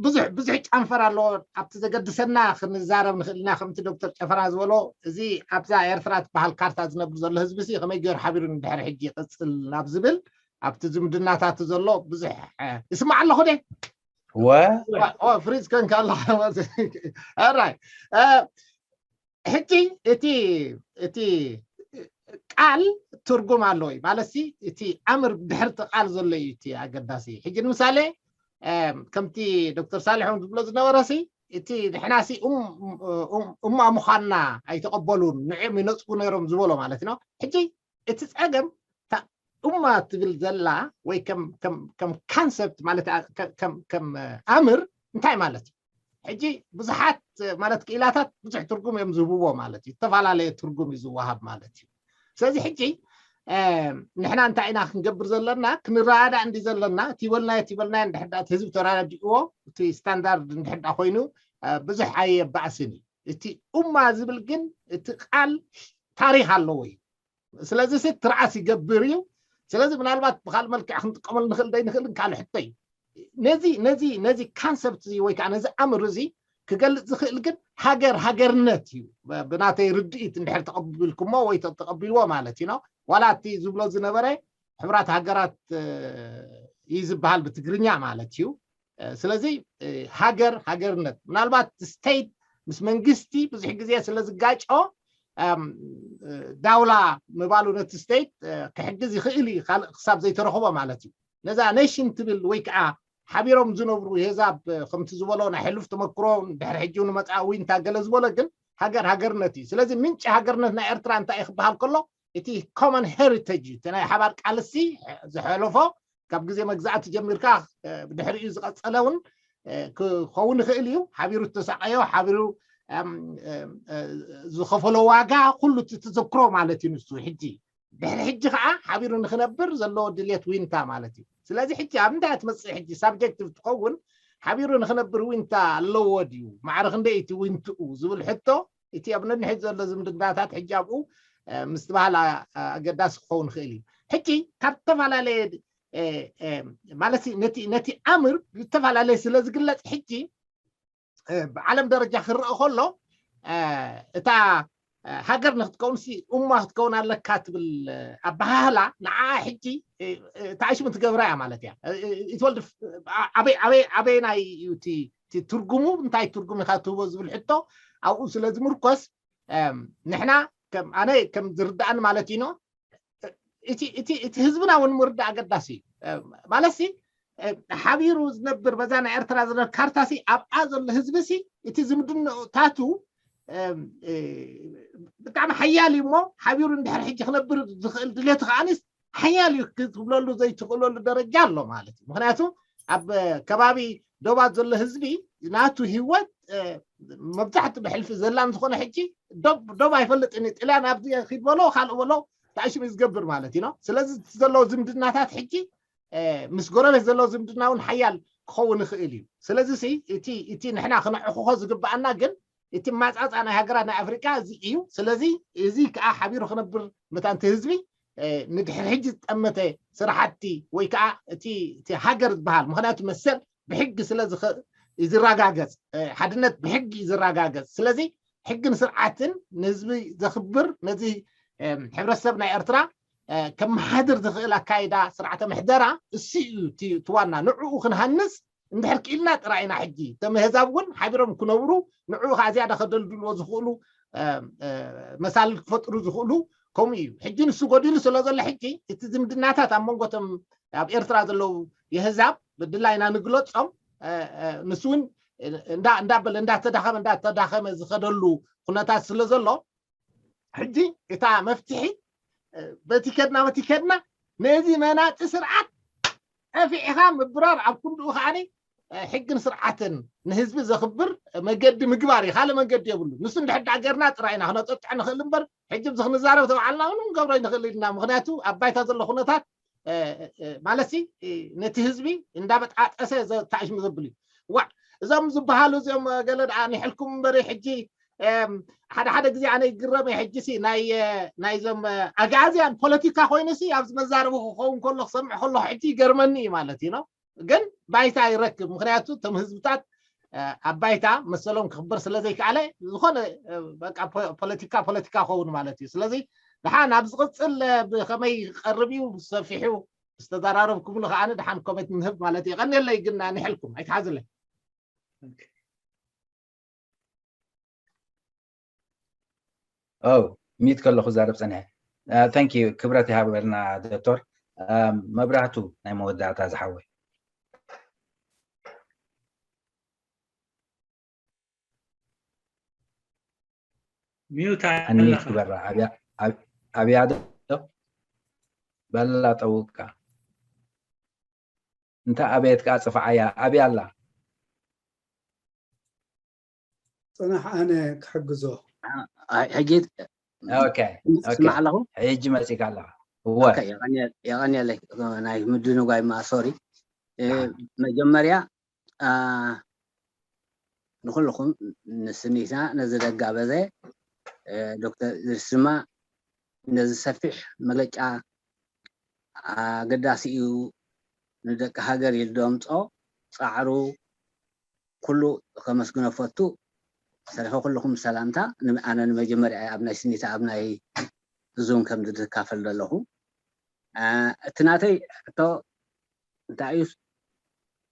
ብዙሕ ብዙሕ ጨንፈር ኣለዎ። ኣብቲ ዘገድሰና ክንዛረብ ንኽእል ኢና። ከምቲ ዶክተር ጨፈራ ዝበሎ፣ እዚ ኣብዛ ኤርትራ ትበሃል ካርታ ዝነብር ዘሎ ህዝቢ ሲ ከመይ ገይሩ ሓቢሩ ንድሕሪ ሕጂ ይቕጽል ናብ ዝብል፣ ኣብቲ ዝምድናታት ዘሎ ብዙሕ ይስማዕ ኣለኹ ደ ወ ፍሪዝ ከንካ ኣለኻ። ራይ ሕጂ እቲ እቲ ቃል ትርጉም ኣለዎ እዩ ማለት ሲ፣ እቲ ኣምር ድሕርቲ ቃል ዘሎ እዩ እቲ ኣገዳሲ። ሕጂ ንምሳሌ ከምቲ ዶክተር ሳልሖም ዝብሎ ዝነበረ ሲ፣ እቲ ንሕና ሲ እማ ምዃንና ኣይተቐበሉን፣ ንዕም ይነፅጉ ነይሮም ዝበሎ ማለት ነው። ሕጂ እቲ ፀገም እማ ትብል ዘላ ወይ ከም ካንሰፕት ማለት ከም ኣምር እንታይ ማለት እዩ? ሕጂ ብዙሓት ማለት ክኢላታት ብዙሕ ትርጉም እዮም ዝህብዎ ማለት እዩ። ዝተፈላለየ ትርጉም እዩ ዝወሃብ ማለት እዩ። ስለዚ ሕጂ ንሕና እንታይ ኢና ክንገብር ዘለና? ክንረዳዳእ እንዲ ዘለና፣ እቲ በልናዮ እቲ በልናዮ እንድሕር እቲ ህዝቢ ተረዳዲእዎ፣ እቲ ስታንዳርድ እንድሕር ኮይኑ ብዙሕ ኣየባእስን እዩ። እቲ ኡማ ዝብል ግን እቲ ቃል ታሪክ ኣለዎ እዩ። ስለዚ ሲ ትርዓስ ይገብር እዩ። ስለዚ ምናልባት ብካል መልክዕ ክንጥቀመሉ ንኽእል ደይ ንኽእል ካልእ ሕቶ እዩ። ነዚ ነዚ ነዚ ካንሰፕት እዚ ወይ ከዓ ነዚ ኣምር እዚ ክገልፅ ዝኽእል ግን ሃገር ሃገርነት እዩ። ብናተይ ርድኢት እንድሕር ተቐቢልኩሞ ወይ ተቐቢልዎ ማለት እዩ። ዋላ እቲ ዝብሎ ዝነበረ ሕብራት ሃገራት እዩ ዝበሃል ብትግርኛ ማለት እዩ። ስለዚ ሃገር ሃገርነት ምናልባት ስቴት ምስ መንግስቲ ብዙሕ ግዜ ስለ ዝጋጮ ዳውላ ምባሉ ነቲ ስቴት ክሕግዝ ይኽእል እዩ፣ ካልእ ክሳብ ዘይተረኽቦ ማለት እዩ። ነዛ ኔሽን ትብል ወይ ከዓ ሓቢሮም ዝነብሩ የህዛብ ከምቲ ዝበሎ ናይ ሕሉፍ ተመክሮ ድሕሪ ሕጂ እውን መፅኣ ዊንታ ገለ ዝበሎ ግን ሃገር ሃገርነት እዩ። ስለዚ ምንጪ ሃገርነት ናይ ኤርትራ እንታይ እዩ ክበሃል ከሎ እቲ ኮመን ሄሪቴጅ እዩ። እቲ ናይ ሓባር ቃልሲ ዝሐለፎ ካብ ግዜ መግዛእቲ ጀሚርካ ብድሕሪኡ ዝቐፀለ እውን ክኸውን ይኽእል እዩ። ሓቢሩ ዝተሳቀዮ ሓቢሩ ዝኸፈሎ ዋጋ ኩሉ እቲ ተዘክሮ ማለት እዩ። ንሱ ሕጂ ድሕሪ ሕጂ ከዓ ሓቢሩ ንክነብር ዘለዎ ድልየት ዊንታ ማለት እዩ። ስለዚ ሕጂ ኣብ እንታይ ትመፅእ ሕጂ ሳብጀክቲቭ ትኸውን ሓቢሩ ንክነብር ዊንታ ኣለዎ ድዩ? ማዕረ ክንደይ እቲ ዊንትኡ ዝብል ሕቶ እቲ ኣብ ነንሕድ ዘሎ ዝምድናታት ሕጂ ኣብኡ ምስትባሃል ኣገዳሲ ክኸውን ይኽእል እዩ። ሕጂ ካብ ዝተፈላለየ ማለት ነቲ ኣምር ዝተፈላለየ ስለ ዝግለፅ ሕጂ ብዓለም ደረጃ ክረአ ከሎ እታ ሃገር ንክትከውን ሲ ኡማ ክትከውን ኣለካ ትብል ኣበሃህላ ንዓ ሕጂ ተኣሽሙ ትገብራ እያ ማለት እያ። ኢትወልድ ኣበይ ኣበይ ኣበይ ናይ እዩ እቲ ትርጉሙ እንታይ ትርጉም ኢካ ትህቦ ዝብል ሕቶ ኣብኡ ስለ ዝምርኮስ ንሕና ኣነ ከም ዝርዳእኒ ማለት እዩ እቲ ህዝብና እውን ምርዳእ ኣገዳሲ እዩ። ማለት ሓቢሩ ዝነብር በዛ ናይ ኤርትራ ዝነብር ካርታ ሲ ኣብኣ ዘሎ ህዝቢ ሲ እቲ ዝምድንታቱ ብጣዕሚ ሓያል እዩ እሞ ሓቢሩ እንድሕር ሕጂ ክነብር ዝኽእል ድሌቱ ከዓንስ ሓያል እዩ ክትብለሉ ዘይትኽእለሉ ደረጃ ኣሎ ማለት እዩ። ምክንያቱ ኣብ ከባቢ ዶባት ዘሎ ህዝቢ ናቱ ህይወት መብዛሕትኡ ብሕልፊ ዘላን ዝኾነ ሕጂ ዶብ ኣይፈልጥን እዩ። ጥልያን ኣብዚ ኪድ በሎ ካልእ በሎ ተኣሽሙ እዩ ዝገብር ማለት እዩ። ስለዚ እቲ ዘለዎ ዝምድናታት ሕጂ ምስ ጎረቤት ዘለዎ ዝምድና እውን ሓያል ክኸውን ይኽእል እዩ። ስለዚ እቲ ንሕና ክነዕኹኾ ዝግብኣና ግን እቲ ማፃፃ ናይ ሃገራት ናይ ኣፍሪቃ እዚ እዩ። ስለዚ እዚ ከዓ ሓቢሩ ክነብር መታንቲ ህዝቢ ንድሕሪ ሕጂ ዝጠመተ ስራሕቲ ወይ ከዓ እቲ ሃገር ዝበሃል ምክንያቱ መሰል ብሕጊ ስለ ይዝረጋገፅ፣ ሓድነት ብሕጊ እዩ ዝረጋገፅ። ስለዚ ሕግን ስርዓትን ንህዝቢ ዘኽብር ነዚ ሕብረተሰብ ናይ ኤርትራ ከመሓድር ዝኽእል ኣካይዳ ስርዓተ ምሕደራ እሱ እዩ እቲ ዋና። ንዕኡ ክንሃንፅ እንድሕር ክኢልና ጥራይ ኢና ሕጂ እቶም ኣህዛብ እውን ሓቢሮም ክነብሩ ንዕኡ ከዓ ዝያዳ ከደልድልዎ ዝኽእሉ መሳልል ክፈጥሩ ዝኽእሉ ከምኡ እዩ። ሕጂ ንሱ ጎዲሉ ስለ ዘሎ ሕጂ እቲ ዝምድናታት ኣብ መንጎ እቶም ኣብ ኤርትራ ዘለዉ የህዛብ ብድላይና ንግለጾም ንሱ እውን እንዳበለ እንዳተዳኸመ እንዳተዳኸመ ዝኸደሉ ኩነታት ስለ ዘሎ ሕጂ እታ መፍትሒ በቲ ከድና በቲ ከድና ነዚ መናጢ ስርዓት ጠፊዕኻ ምብራር ኣብ ክንድኡ ከዓኒ ሕግን ስርዓትን ንህዝቢ ዘኽብር መገዲ ምግባር እዩ። ካልእ መንገዲ የብሉ። ንሱ እንድሕር ዳኣ ገርና ጥራይ ኢና ክነጠጥዖ ንኽእል እምበር ሕጂ ብዚ ክንዛረብ ተባዓልና እውን ክንገብሮ ይንኽእል ኢልና። ምክንያቱ ኣብ ባይታ ዘሎ ኩነታት ማለት ነቲ ህዝቢ እንዳበጣጠሰ ተኣሽሙ ዘብል እዩ። ዋዕ እዞም ዝበሃሉ እዚኦም ገለ ደኣ ንሕልኩም እምበሪ ሕጂ ሓደ ሓደ ግዜ ኣነ ይግረም እየ። ሕጂ ሲ ናይዞም ኣግኣዝያን ፖለቲካ ኮይኑ ሲ ኣብዚ መዛረቢ ክኸውን ከሎ ክሰምዕ ከለኹ ሕጂ ይገርመኒ እዩ ማለት እዩ። ግን ባይታ ይረክብ። ምክንያቱ እቶም ህዝብታት ኣብ ባይታ መሰሎም ክኽበር ስለ ዘይከኣለ፣ ዝኾነ በቃ ፖለቲካ ፖለቲካ ኸውን ማለት እዩ። ስለዚ ድሓን ኣብ ዝቕፅል ብኸመይ ክቐርብ እዩ ሰፊሑ ዝተዘራረብኩምሉ ከዓ ድሓን ኮሜንት ንህብ ማለት እዩ። የቐንየለይ ግን ኣንሕልኩም ኣይትሓዝለይ። ኦ ሚት ከለኹ ዛረብ ፀኒሐ። Thank you ክብረት ይሃበልና ዶክተር። መብራህቱ ናይ መወዳእታ ዝሓወይ። ሚውት ኣንሚት ግበራ። ኣብያ ዶ? በላ ጠውቃ። እንተ ኣበየት ከኣ ጽፍዓያ። ኣብያ ኣላ። ጽናሕ ኣነ ክሕግዞ። ሕጂ ኦኬ። ስማዕ ኣለኹ። ሕጂ መጺካ ኣለኻ። እወ። የቐንየለይ ናይ ምድንጓይ ማ ሶሪ። መጀመርያ ንኹልኹም ንስኒትና ነዚ ደጋበዘ ዶክተር ዝስማ ነዚ ሰፊሕ መግለጫ ኣገዳሲ እዩ። ንደቂ ሃገር ኢሉ ደምጾ ጻዕሩ ኩሉ ከመስግኖ ፈቱ። ሰለፈ ኩልኹም ሰላምታ። ኣነ ንመጀመርያ ኣብ ናይ ስኒታ ኣብ ናይ ዙም ከም ዝካፈል ዘለኹ እቲ ናተይ ሕቶ እንታይ እዩ?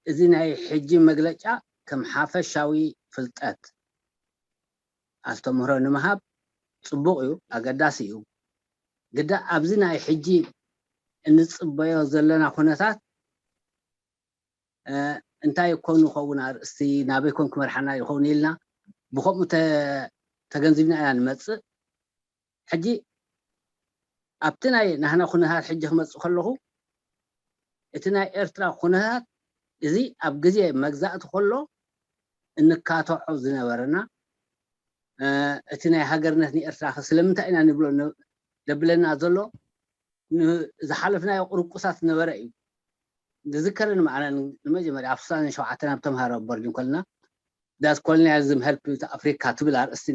እዚ ናይ ሕጂ መግለጫ ከም ሓፈሻዊ ፍልጠት ኣስተምህሮ ንምሃብ ጽቡቕ እዩ፣ ኣገዳሲ እዩ። ግዳ ኣብዚ ናይ ሕጂ እንጽበዮ ዘለና ኩነታት እንታይ ኮን ይኸውን ኣርእስቲ ናበይ ኮን ክመርሓና ይኸውን ኢልና ብከምኡ ተገንዚብና ኢና ንመጽእ። ሕጂ ኣብቲ ናይ ናህና ኩነታት ሕጂ ክመጽእ ከለኹ እቲ ናይ ኤርትራ ኩነታት እዚ ኣብ ግዜ መግዛእቲ ከሎ እንካተዖ ዝነበረና እቲ ናይ ሃገርነት ንኤርትራ ስለምንታይ ኢና ንብሎ ዘብለና ዘሎ ዝሓለፍናዮ ቁርቁሳት ዝነበረ እዩ። ዝዝከረኒ መዓና ንመጀመርያ ኣብ ስሳን ሸውዓተን ኣብ ተምሃሮ ቦርዲን ከለና ዳስ ኮሎኒያሊዝም ሄልፕ ኣፍሪካ ትብል ኣርእስቲ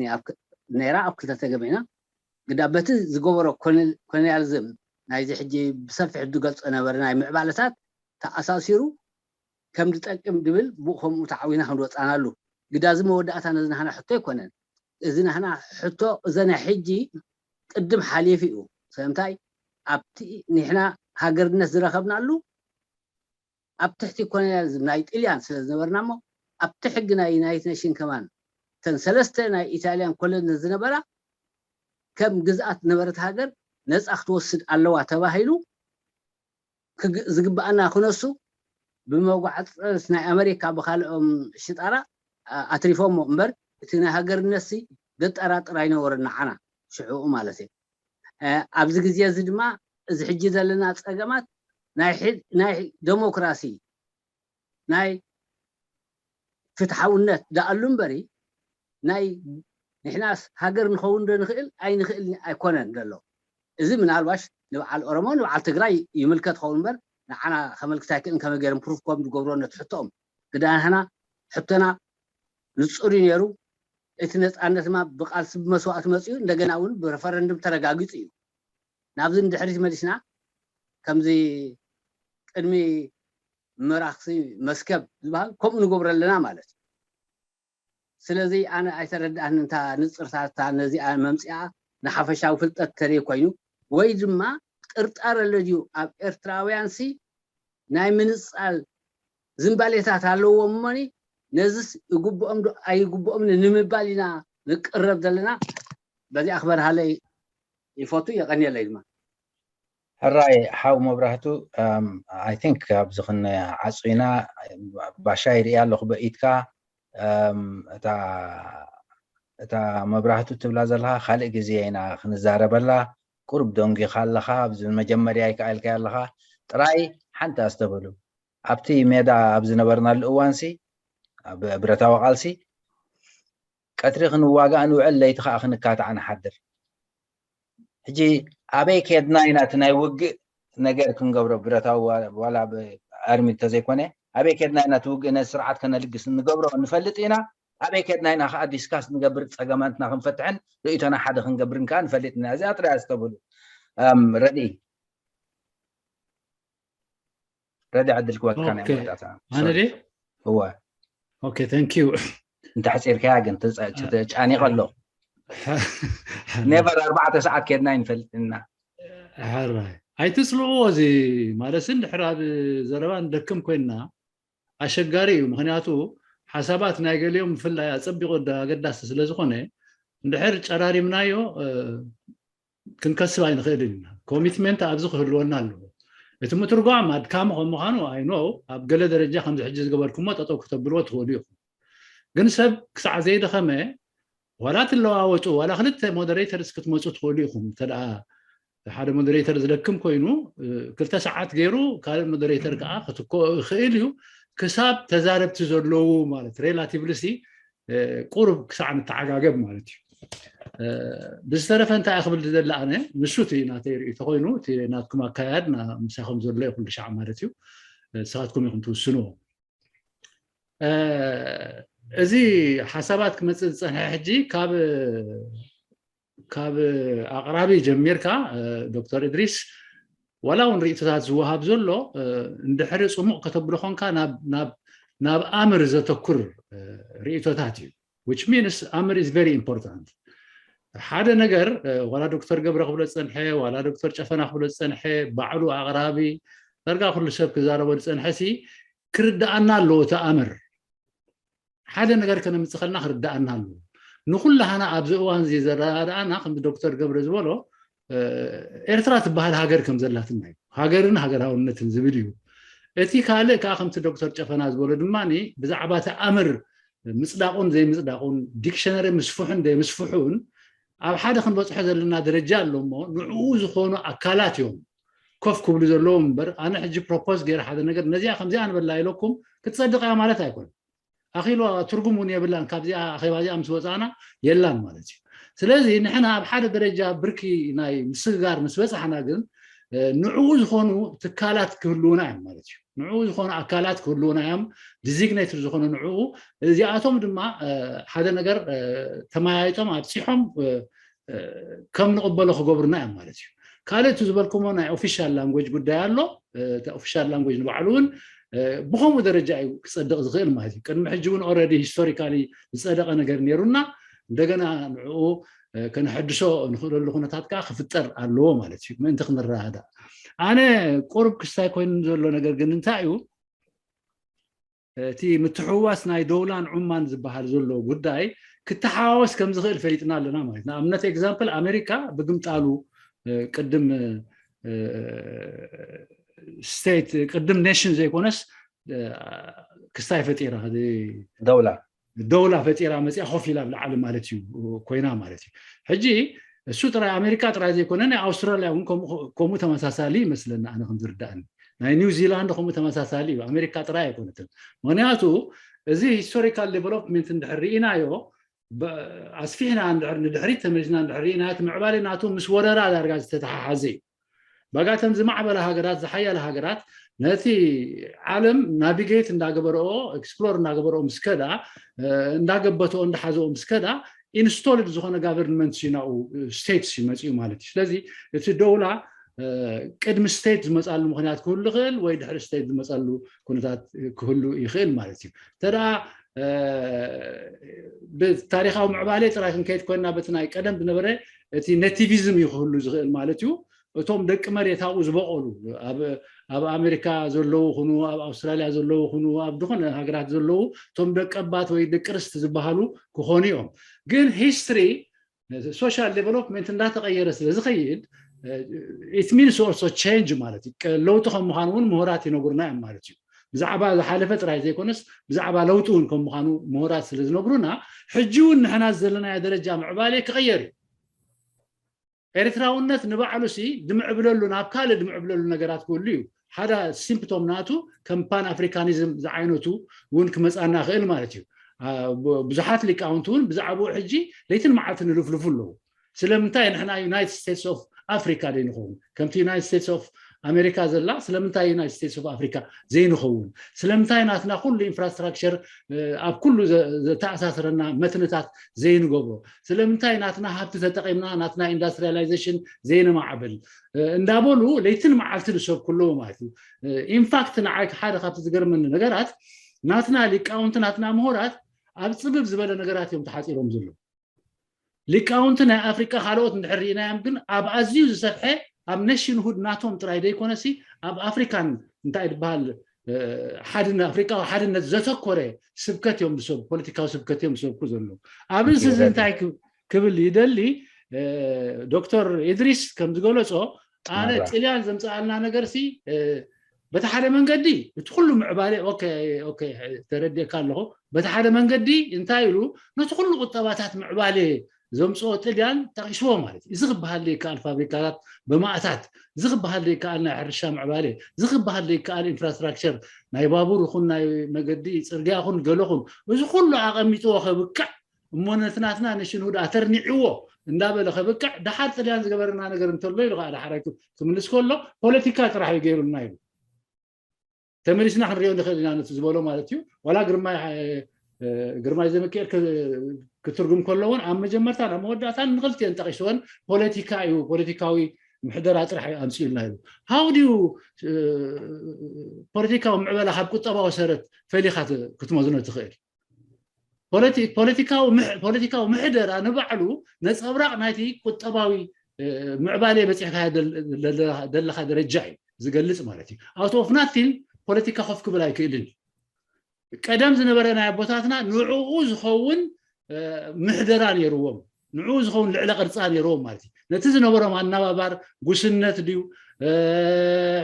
ነይራ ኣብ ክልተ ተገሚዕና ግዳ በቲ ዝገበሮ ኮሎኒያሊዝም ናይዚ ሕጂ ብሰፊሕ ዝገልጾ ነበረ ናይ ምዕባለታት ተኣሳሲሩ ከም ዝጠቅም ድብል ብኡ ከምኡ ተዓዊና ክንወፃናሉ ግዳ እዚ መወዳእታ ነዚ ናህና ሕቶ ኣይኮነን። እዚ ናህና ሕቶ እዘ ናይ ሕጂ ቅድም ሓሊፉ እዩ። ስለምንታይ ኣብቲ ንሕና ሃገርነት ዝረኸብናሉ ኣብ ትሕቲ ኮሎኒያሊዝም ናይ ጥልያን ስለ ዝነበርና እሞ ኣብቲ ሕጊ ናይ ዩናይትድ ኔሽን ከማን እተን ሰለስተ ናይ ኢታልያን ኮሎኒ ዝነበራ ከም ግዝኣት ዝነበረት ሃገር ነፃ ክትወስድ ኣለዋ ተባሂሉ ዝግብኣና ክነሱ ብመጓዕፀስ ናይ ኣመሪካ ብካልኦም ሽጣራ ኣትሪፎሞ እምበር እቲ ናይ ሃገርነትሲ ዘጠራጥር ኣይነበረን ንዓና ሽዕኡ ማለት እዩ። ኣብዚ ግዜ እዚ ድማ እዚ ሕጂ ዘለና ፀገማት ናይ ደሞክራሲ ናይ ፍትሓውነት ደኣሉ እምበሪ ናይ ንሕናስ ሃገር ንኸውን ዶ ንኽእል ኣይንኽእል ኣይኮነን ዘሎ። እዚ ምናልባሽ ንበዓል ኦሮሞ ንበዓል ትግራይ ይምልከት ኸውን እምበር ንዓና ከመልክት ኣይክእልን። ከመይ ገይሮም ፕሩፍ ከም ዝገብሮ ነቲ ሕቶኦም ግዳ ንሕና ሕቶና ንፁር እዩ ነይሩ። እቲ ነፃነት ድማ ብቃልሲ ብመስዋእቲ መፅኡ እንደገና እውን ብረፈረንድም ተረጋጊፁ እዩ። ናብዚ ንድሕሪት መሊስና ከምዚ ቅድሚ ምራክሲ መስከብ ዝበሃል ከምኡ ንገብሮ ኣለና ማለት እዩ። ስለዚ ኣነ ኣይተረድኣን እንታ ንፅርታታ ነዚኣ መምፅኣ ንሓፈሻዊ ፍልጠት ተለይ ኮይኑ ወይ ድማ ጥርጣረ ኣሎ ድዩ ኣብ ኤርትራውያን ሲ ናይ ምንፃል ዝንባሌታት ኣለዎም እሞኒ ነዚስ ይግብኦም ዶ ኣይግብኦምን ንምባል ኢና ንቅረብ ዘለና። በዚኣ ክበርሃለይ ይፈቱ የቀንየለይ ድማ። ሕራይ ሓው መብራህቱ I think ኣብዚ ክንዓፁ ኢና። ባሻ ይሪኣ ኣለኹ በኢድካ እታ እታ መብራህቱ ትብላ ዘለኻ ካልእ ግዜ ኢና ክንዛረበላ። ቁሩብ ደንጊኻ ኣለኻ ኣብዚ መጀመርያ ይከኣልካ ኣለኻ። ጥራይ ሓንቲ ኣስተብህሉ ኣብቲ ሜዳ ኣብ ዝነበርናሉ እዋንሲ ኣብ ብረታዊ ቃልሲ ቀትሪ ክንዋጋእ ንውዕል ለይቲ ከዓ ክንካታዕ ንሓድር። ሕጂ ኣበይ ከድና ኢና እቲ ናይ ውግእ ነገር ክንገብሮ ብረታዊ ዋላ ኣርሚ እንተዘይኮነ ኣበይ ከድና ኢና እቲ ውግእ ነዚ ስርዓት ከነልግስ እንገብሮ ንፈልጥ ኢና። ኣበይ ከድና ኢና ከዓ ዲስካስ ንገብር ፀገማትና ክንፈትሕን ርእይቶና ሓደ ክንገብርን ከዓ ንፈልጥ ኢና። እዚኣ ጥራይ ኣስተብህሉ። ረድኢ ረዲ ዕድል ክወካ ናይ Okay. መወዳእታ ኣነ ድየ? እወ Okay, thank you. እንተ ሕፂርካያ ግን ተፃ- ተጫኒቀ ኣሎ ነቨር ኣርባዕተ ሰዓት ከድና ይንፈልጥና ሕራይ ኣይትፅልእዎ። እዚ ማለት እንድሕር ኣብ ዘረባ ንደክም ኮይንና ኣሸጋሪ እዩ። ምክንያቱ ሓሳባት ናይ ገሊኦም ብፍላይ ኣፀቢቑ ኣገዳሲ ስለዝኾነ እንድሕር ጨራሪምናዮ ክንከስብ ኣይንኽእልን ኢና። ኮሚትመንት ኣብዚ ክህልወና ኣለዎ። እቲ ምትርጓም ኣድካሚ ከም ምዃኑ ኣይኖ ኣብ ገለ ደረጃ ከምዚ ሕጂ ዝገበርኩሞ ጠጠው ክተብልዎ ትኽእሉ ኢኹም። ግን ሰብ ክሳዕ ዘይደኸመ ዋላ ትለዋወጡ ዋላ ክልተ ሞደሬተርስ ክትመፁ ትኽእሉ ኢኹም። እንተ ሓደ ሞደሬተር ዝደክም ኮይኑ ክልተ ሰዓት ገይሩ ካልእ ሞደሬተር ከዓ ክትኮ ይኽእል እዩ። ክሳብ ተዛረብቲ ዘለዉ ማለት ሬላቲቭሊ ሲ ቁሩብ ክሳዕ ንተዓጋገብ ማለት እዩ። ብዝተረፈ እንታይ ክብል ዝደሊ ኣነ ንሱ እቲ ናተይ ርእይቶ ኮይኑ እቲ ናትኩም ኣካያድ ምሳኹም ዘሎ ይኹን ሻዕ ማለት እዩ። ንስኻትኩም ኢኹም ትውስንዎ። እዚ ሓሳባት ክመፅእ ዝፀንሐ ሕጂ ካብ ካብ ኣቕራቢ ጀሚርካ ዶክተር እድሪስ ዋላ እውን ርእይቶታት ዝወሃብ ዘሎ እንድሕሪ ፅሙቕ ከተብሎ ኮንካ ናብ ኣምር ዘተኩር ርእይቶታት እዩ። Which means ኣምር is very important። ሓደ ነገር ዋላ ዶክተር ገብረ ክብሎ ዝፀንሐ ዋላ ዶክተር ጨፈና ክብሎ ዝፀንሐ ባዕሉ ኣቕራቢ ዳርጋ ኩሉ ሰብ ክዛረቦ ዝፀንሐ ሲ ክርድኣና ኣለዎ እቲ ኣምር ሓደ ነገር ከነምፅኸልና ክርድኣና ኣለዎ። ንኩላህና ኣብዚ እዋን እዚ ዘረዳድኣና ከምዚ ዶክተር ገብረ ዝበሎ ኤርትራ ትበሃል ሃገር ከም ዘላትና እዩ። ሃገርን ሃገራውነትን ዝብል እዩ። እቲ ካልእ ከዓ ከምቲ ዶክተር ጨፈና ዝበሎ ድማ ብዛዕባ እቲ ኣምር ምፅዳቑን ዘይምፅዳቑን ዲክሸነሪ ምስፍሑን ዘይምስፍሑን ኣብ ሓደ ክንበፅሖ ዘለና ደረጃ ኣሎ እሞ ንዕኡ ዝኾኑ ኣካላት እዮም ኮፍ ክብሉ ዘለዎም እምበር ኣነ ሕጂ ፕሮፖዝ ገይረ ሓደ ነገር ነዚኣ ከምዚኣ ንበላ ኢለኩም ክትፀድቕ እያ ማለት ኣይኮነን። ኣኺሉ ትርጉም እውን የብላን። ካብዚኣ ኣኼባ እዚኣ ምስ ወፃእና የላን ማለት እዩ። ስለዚ ንሕና ኣብ ሓደ ደረጃ ብርኪ ናይ ምስግጋር ምስ በፃሕና ግን ንዕኡ ዝኾኑ ትካላት ክህልውና እዮም ማለት እዩ። ንዕኡ ዝኾኑ ኣካላት ክህልውና እዮም ዲዚግኔትድ ዝኾኑ ንዕኡ እዚኣቶም ድማ ሓደ ነገር ተመያይጦም ኣብፂሖም ከም ንቕበሎ ክገብሩና እዮም ማለት እዩ። ካልእ እቲ ዝበልኩሞ ናይ ኦፊሻል ላንጉጅ ጉዳይ ኣሎ። ኦፊሻል ላንጉጅ ንባዕሉ እውን ብከምኡ ደረጃ እዩ ክፀድቕ ዝኽእል ማለት እዩ። ቅድሚ ሕጂ እውን ኦረዲ ሂስቶሪካሊ ዝፀደቐ ነገር ነይሩና እንደገና ንዕኡ ከነሐድሶ ንኽእለሉ ኩነታት ከዓ ክፍጠር ኣለዎ ማለት እዩ። ምእንቲ ክንረዳዳእ ኣነ ቁሩብ ክስታይ ኮይኑ ዘሎ ነገር ግን እንታይ እዩ እቲ ምትሕውዋስ ናይ ደውላን ዑማን ዝበሃል ዘሎ ጉዳይ ክተሓዋወስ ከም ዝኽእል ፈሊጥና ኣለና ማለት ንኣብነት ኤግዛምፕል ኣሜሪካ ብግምጣሉ ቅድም ስቴት ቅድም ኔሽን ዘይኮነስ ክስታይ ፈጢራ ደውላ ደውላ ፈጢራ መፅያ ኮፍ ኢላ ኣብ ላዕሊ ማለት እዩ ኮይና ማለት እዩ። ሕጂ እሱ ጥራይ ኣሜሪካ ጥራይ ዘይኮነ ናይ ኣውስትራልያ እውን ከምኡ ተመሳሳሊ ይመስለኒ ኣነ ከም ዝርዳእኒ ናይ ኒው ዚላንድ ከምኡ ተመሳሳሊ እዩ። ኣሜሪካ ጥራይ ኣይኮነትን። ምክንያቱ እዚ ሂስቶሪካል ዴቨሎፕመንት እንድሕር ርኢናዮ ኣስፊሕና ንድሕሪት ተመሊስና እንድሕር ርኢና እቲ ምዕባለ ናቱ ምስ ወረራ ዳርጋ ዝተተሓሓዘ እዩ። ባጋተን ዝማዕበላ ሃገራት ዝሓያለ ሃገራት ነቲ ዓለም ናቪጌት እንዳገበረኦ ኤክስፕሎር እንዳገበረኦ ምስ ከዳ እንዳገበተኦ እንዳሓዘኦ ምስ ከዳ ኢንስቶልድ ዝኾነ ጋቨርንመንት እዩ ናብኡ ስቴትስ ይመፅኡ ማለት እዩ። ስለዚ እቲ ደውላ ቅድሚ ስቴት ዝመፃሉ ምክንያት ክህሉ ይኽእል ወይ ድሕሪ ስቴት ዝመፃሉ ኩነታት ክህሉ ይኽእል ማለት እዩ። እንተ ብታሪካዊ ምዕባለ ጥራይ ክንከይድ ኮይና በቲ ናይ ቀደም ዝነበረ እቲ ኔቲቪዝም እዩ ክህሉ ዝኽእል ማለት እዩ። እቶም ደቂ መሬት ኣብኡ ዝበቐሉ ኣብ ኣሜሪካ ዘለዉ ይኹኑ ኣብ ኣውስትራልያ ዘለዉ ይኹኑ ኣብ ዝኾነ ሃገራት ዘለዉ እቶም ደቂ ኣባት ወይ ደቂ ርስቲ ዝበሃሉ ክኾኑ እዮም። ግን ሂስትሪ ሶሻል ዴቨሎፕመንት እንዳተቐየረ ስለ ዝኸይድ it means also change ማለት እዩ። ለውጢ ከም ምዃኑ እውን ምሁራት ይነግሩና እዮም ማለት እዩ። ብዛዕባ ዝሓለፈ ጥራይ ዘይኮነስ ብዛዕባ ለውጢ እውን ከም ምዃኑ ምሁራት ስለ ዝነግሩና ሕጂ እውን ንሕና ዘለናዮ ደረጃ ምዕባሌ ክቐየር እዩ። ኤርትራውነት ንባዕሉ ሲ ድምዕብለሉ ናብ ካልእ ድምዕብለሉ ነገራት ክህሉ እዩ። ሓደ ሲምፕቶም ናቱ ከም ፓን ኣፍሪካኒዝም ዝዓይነቱ እውን ክመፃና ይኽእል ማለት እዩ። ብዙሓት ሊቃውንቲ እውን ብዛዕባኡ ሕጂ ለይትን መዓልትን ይልፍልፉ ኣለዉ። ስለምንታይ ንሕና ዩናይትድ ስቴትስ ኦፍ ኣፍሪካ ደይንኸውን ከምቲ ዩናይትድ ስቴትስ ኦፍ ኣሜሪካ ዘላ ስለምንታይ ዩናይትድ ስቴትስ ኦፍ ኣፍሪካ ዘይንኸውን? ስለምንታይ ናትና ኩሉ ኢንፍራስትራክቸር ኣብ ኩሉ ዘተኣሳስረና መትንታት ዘይንገብሮ? ስለምንታይ ናትና ሃብቲ ተጠቂምና ናትና ኢንዳስትሪያላይዜሽን ዘይንማዕብል? እንዳበሉ ለይትን መዓልትን ዝሰብኩ ኣለዉ ማለት እዩ። ኢንፋክት ንዓይ ሓደ ካብቲ ዝገርመኒ ነገራት ናትና ሊቃውንቲ ናትና ምሁራት ኣብ ፅብብ ዝበለ ነገራት እዮም ተሓፂሮም ዘለዉ። ሊቃውንቲ ናይ ኣፍሪቃ ካልኦት እንድሕር ርኢናዮም ግን ኣብ ኣዝዩ ዝሰፍሐ ኣብ ነሽንሁድ ናቶም ጥራይ ዘይኮነሲ ኣብ ኣፍሪካን እንታይ ዝበሃል ሓድነት ኣፍሪቃዊ ሓድነት ዘተኮረ ስብከት እዮም ዝሰብ ፖለቲካዊ ስብከት እዮም ዝሰብኩ ዘለዉ። ኣብዚ እዚ እንታይ ክብል ይደሊ ዶክተር ኢድሪስ ከም ዝገለጾ ኣነ ጥልያን ዘምፅኣልና ነገር ሲ በቲ ሓደ መንገዲ እቲ ኩሉ ምዕባለ ተረዲእካ ኣለኹ። በቲ ሓደ መንገዲ እንታይ ኢሉ ነቲ ኩሉ ቁጠባታት ምዕባለ ዘምፅኦ ጥልያን ጠቂስዎ ማለት እዩ። እዚ ክበሃል ዘይከኣል ፋብሪካታት ብማእታት፣ እዚ ክበሃል ዘይከኣል ናይ ሕርሻ ምዕባለ፣ እዚ ክበሃል ዘይከኣል ኢንፍራስትራክቸር ናይ ባቡር ይኹን ናይ መገዲ ፅርግያ ይኹን ገለኹን እዚ ኩሉ ኣቐሚጥዎ ከብቅዕ እሞ ነቲ ናትና ነሽንሁድ ኣተርኒዕዎ እንዳበለ ከብቅዕ ደሓር ጥልያን ዝገበረና ነገር እንተሎ ኢሉ ከዓ ዳሕራይ ክምልስ ከሎ ፖለቲካ ጥራሕ እዩ ገይሩልና ኢሉ። ተመሊስና ክንሪኦ ንኽእል ኢና ነቲ ዝበሎ ማለት እዩ። ዋላ ግርማይ ግርማይ ዘመኪኤል ክትርጉም ከሎ እውን ኣብ መጀመርታን ኣብ መወዳእታን ንክልቲአን ጠቂስወን ፖለቲካ እዩ፣ ፖለቲካዊ ምሕደራ ጥራሕ እዩ ኣምፅኡልና ኢሉ። ሃው ድዩ ፖለቲካዊ ምዕበላ ካብ ቁጠባዊ ሰረት ፈሊካ ክትመዝኖ ትኽእል? ፖለቲካዊ ምሕደራ ንባዕሉ ነፀብራቕ ናይቲ ቁጠባዊ ምዕባለ በፂሕካ ዘለካ ደረጃ እዩ ዝገልፅ ማለት እዩ። ኣውት ኦፍ ናቲን ፖለቲካ ኮፍ ክብል ኣይክእልን እዩ። ቀደም ዝነበረ ናይ ኣቦታትና ንዕኡ ዝኸውን ምሕደራ ነይርዎም፣ ንዕኡ ዝኸውን ልዕለ ቅርፃ ነይርዎም ማለት እዩ። ነቲ ዝነበሮም ኣናባባር ጉስነት ድዩ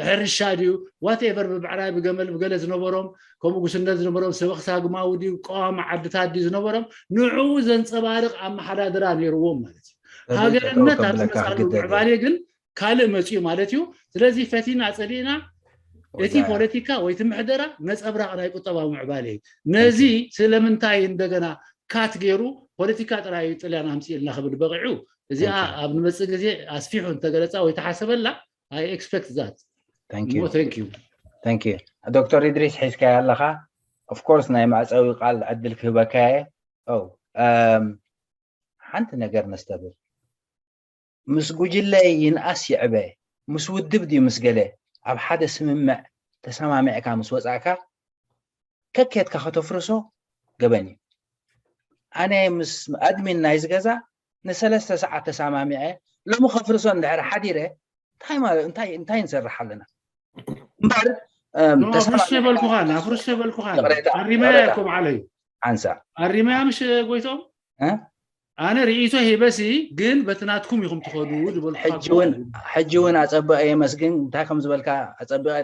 ሕርሻ ድዩ ዋቴቨር ብብዕራይ ብገመል ብገለ ዝነበሮም ከምኡ ጉስነት ዝነበሮም ሰበኽ ሳግማዊ ድዩ ቀዋሚ ዓድታት ድዩ ዝነበሮም ንዕኡ ዘንፀባርቕ ኣመሓዳድራ ነይርዎም ማለት እዩ። ሃገርነት ኣብ ዝመፅኣሉ ምዕባሌ ግን ካልእ መፅኡ ማለት እዩ። ስለዚ ፈቲና ፀሊእና እቲ ፖለቲካ ወይ እቲ ምሕደራ ነፀብራቕ ናይ ቁጠባዊ ምዕባሌ እዩ። ነዚ ስለምንታይ እንደገና ካት ገይሩ ፖለቲካ ጥራይ ጥልያን ኣምፅእልና ክብል በቂዑ እዚኣ ኣብ ንመፅእ ግዜ ኣስፊሑ እንተገለፃ ወይ ተሓሰበላ I expect that. Thank you. Thank you. ዶክተር ኢድሪስ ሒዝካያ ኣለኻ። Of course ናይ መዕፀዊ ቃል ዕድል ክህበካ እየ። ሓንቲ ነገር ነስተብር። ምስ ጉጅለ ይንኣስ ይዕበ፣ ምስ ውድብ ድዩ ምስ ገለ ኣብ ሓደ ስምምዕ ተሰማሚዕካ ምስ ወፃእካ ከኬድካ ከተፍርሶ ገበን እዩ። ኣነ ምስ ኣድሚን ናይዚ ገዛ ንሰለስተ ሰዓት ተሰማሚዐ ሎሚ ከፍርሶ እንድሕር ሓዲረ እንታይ ንሰርሕ ኣለና? እምበር ኣፍርሶ ይበልኩኻን ኣፍርሶ ይበልኩኻን ኣሪመያ እኮ በዓለይ ሓንሳ ኣሪመያ ምሽ ጎይቶም ኣነ ርእይቶ ሂበሲ ግን በቲ ናትኩም ኢኹም ትኸዱ ዝበልኩ ሕጂ እውን ኣፀብቐ የመስግን እንታይ ከም ዝበልካ ኣፀብቐ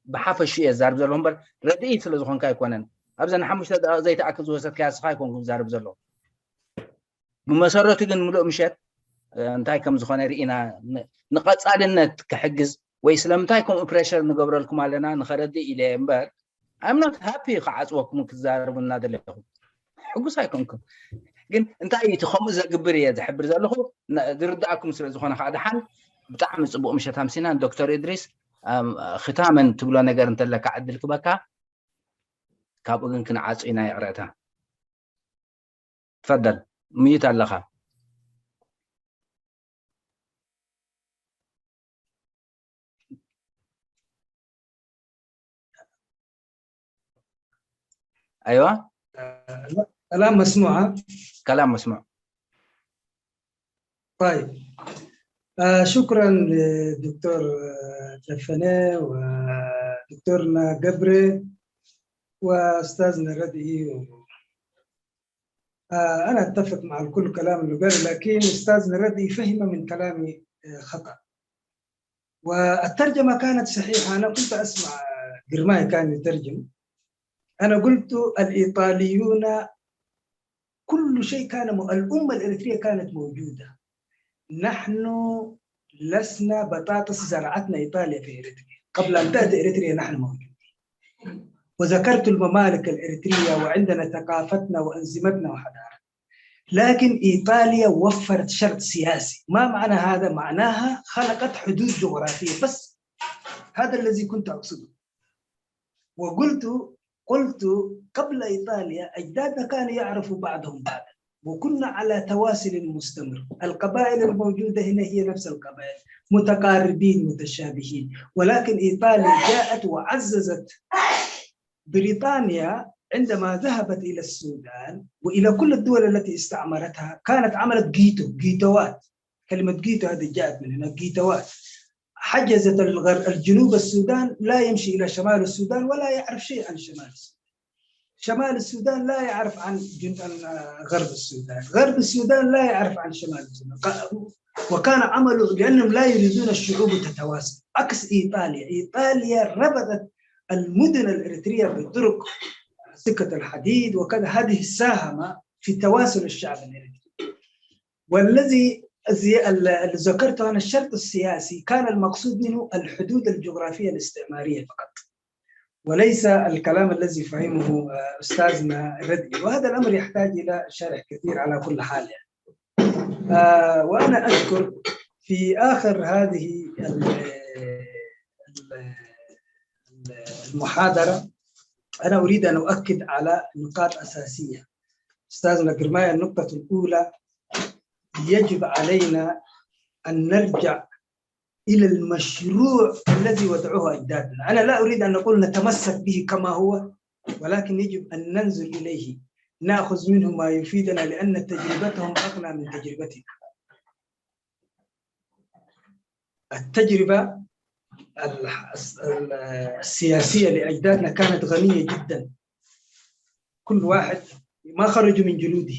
ብሓፈሹ እየ ዛርብ ዘለኹ እምበር ረድኢ ስለ ዝኾንካ ኣይኮነን ኣብዘ ንሓሙሽተ ደቂቕ ዘይተኣክል ዝወሰድካያ ስኻ ኣይኮንኩም ዛርብ ዘለኹ ብመሰረቱ ግን ምሉእ ምሸት እንታይ ከም ዝኾነ ርኢና ንቐፃልነት ክሕግዝ ወይ ስለምንታይ ከምኡ ፕሬሸር ንገብረልኩም ኣለና ንኸረድእ ኢለ እምበር I'm not happy ክዓፅወኩም ክትዛረቡ እናደለኹም ሕጉስ ኣይኮንኩም ግን እንታይ እቲ ከምኡ ዘግብር እየ ዝሕብር ዘለኹ ዝርዳእኩም ስለ ዝኾነ ከዓ ደሓን ብጣዕሚ ፅቡቅ ምሸት ኣምሲና ዶክተር እድሪስ ክታመን ትብሎ ነገር እንተለካ ዕድል ክበካ ካብኡ ግን ክንዓፁ ኢና ይቕረታ ትፈደል ምይት ኣለኻ أيوة كلام مسموع كلام مسموع طيب آه شكرا للدكتور جفنة ودكتورنا قبري وأستاذنا ردئي آه أنا أتفق مع كل كلام اللي قال لكن أستاذنا ردئي فهم من كلامي آه خطأ والترجمة كانت صحيحة أنا كنت أسمع قرماي كان يترجم أنا قلت الإيطاليون كل شيء كان م... الأمة الإريترية كانت موجودة نحن لسنا بطاطس زرعتنا إيطاليا في إريتريا قبل أن تأتي إريتريا نحن موجودين وذكرت الممالك الإريترية وعندنا ثقافتنا وأنظمتنا وحضارتنا لكن إيطاليا وفرت شرط سياسي ما معنى هذا؟ معناها خلقت حدود جغرافية بس هذا الذي كنت أقصده. وقلت قلت قبل إيطاليا أجدادنا كانوا يعرفوا بعضهم بعضا، وكنا على تواصل مستمر. القبائل الموجودة هنا هي نفس القبائل، متقاربين متشابهين، ولكن إيطاليا جاءت وعززت بريطانيا عندما ذهبت إلى السودان وإلى كل الدول التي استعمرتها، كانت عملت جيتو، جيتوات. كلمة جيتو هذه جاءت من هنا، جيتوات. حجزت الغرب، الجنوب السودان لا يمشي إلى شمال السودان ولا يعرف شيء عن شمال السودان. شمال السودان لا يعرف عن جن-، عن، آه، غرب السودان. غرب السودان لا يعرف عن شمال السودان. ق-، وكان عمله لأنهم لا يريدون الشعوب تتواصل، عكس إيطاليا. إيطاليا ربطت المدن الإريترية بطرق، سكة الحديد وكذا. هذه ساهم في تواصل الشعب الإريتري. والذي زي-، ال-، اللي ذكرته أنا، الشرط السياسي كان المقصود منه الحدود الجغرافية الاستعمارية فقط، وليس الكلام الذي فهمه، آه، أستاذنا ردئي. وهذا الأمر يحتاج إلى شرح كثير على كل حال، يعني. آه، وأنا أذكر في آخر هذه ال-، ال-، ال-، المحاضرة، أنا أريد أن أؤكد على نقاط أساسية. أستاذنا قرماية، النقطة الأولى، يجب علينا أن نرجع إلى المشروع الذي وضعوه أجدادنا. أنا لا أريد أن نقول نتمسك به كما هو، ولكن يجب أن ننظر إليه، نأخذ منه ما يفيدنا، لأن تجربتهم أغنى من تجربتنا. التجربة ال-، ال-، السياسية لأجدادنا كانت غنية جدًا. كل واحد ما خرجوا من جلوده.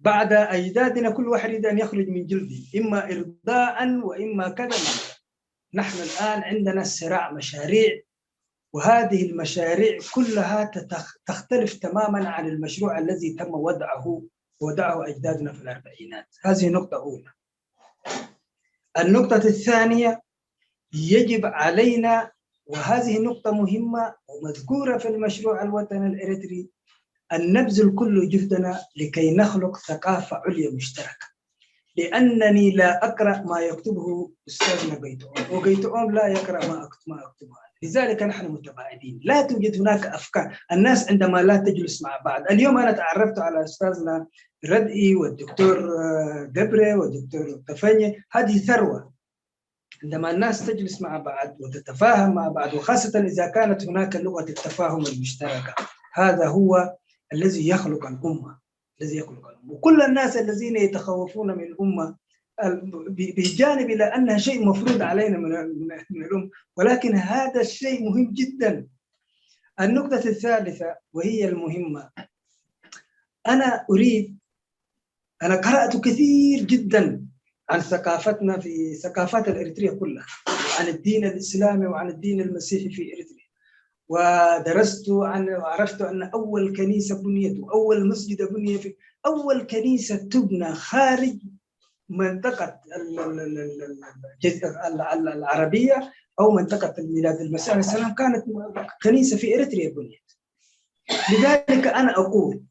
بعد أجدادنا كل واحد يريد أن يخرج من جلده، إما إرضاء وإما كذا. نحن الآن عندنا صراع مشاريع، وهذه المشاريع كلها تتخ-، تختلف تمامًا عن المشروع الذي تم وضعه، وضعه أجدادنا في الأربعينات. هذه نقطة أولى. النقطة الثانية، يجب علينا، وهذه نقطة مهمة ومذكورة في المشروع الوطني الإريتري، أن نبذل كل جهدنا لكي نخلق ثقافة عليا مشتركة، لأنني لا أقرأ ما يكتبه أستاذنا قيتوم، وقيتوم لا يقرأ ما أكت-، ما أكتبه أنا. لذلك نحن متباعدين، لا توجد هناك أفكار. الناس عندما لا تجلس مع بعض، اليوم أنا تعرفت على أستاذنا ردئي والدكتور، آه، دبري والدكتور كفني، هذه ثروة. عندما الناس تجلس مع بعض وتتفاهم مع بعض، وخاصة إذا كانت هناك لغة التفاهم المشتركة، هذا هو الذي يخلق الأمة، الذي يخلق الأمة. وكل الناس الذين يتخوفون من الأمة، ال-، ب-، بجانب إلى أنها شيء مفروض علينا من ال-، من الأمة، ولكن هذا الشيء مهم جدًا. النقطة الثالثة وهي المهمة، أنا أريد، أنا قرأت كثير جدًا عن ثقافتنا، في ثقافات الإريترية كلها، وعن الدين الإسلامي وعن الدين المسيحي في إريتريا، ودرست عن، وعرفت أن أول كنيسة بنيت وأول مسجد بني في، أول كنيسة تبنى خارج منطقة ال-، ال-، ال-، ال-، ال-، الجز-، ال-، ال-، العربية أو منطقة الميلاد المسيح عليه السلام كانت كنيسة في إريتريا بنيت. لذلك أنا أقول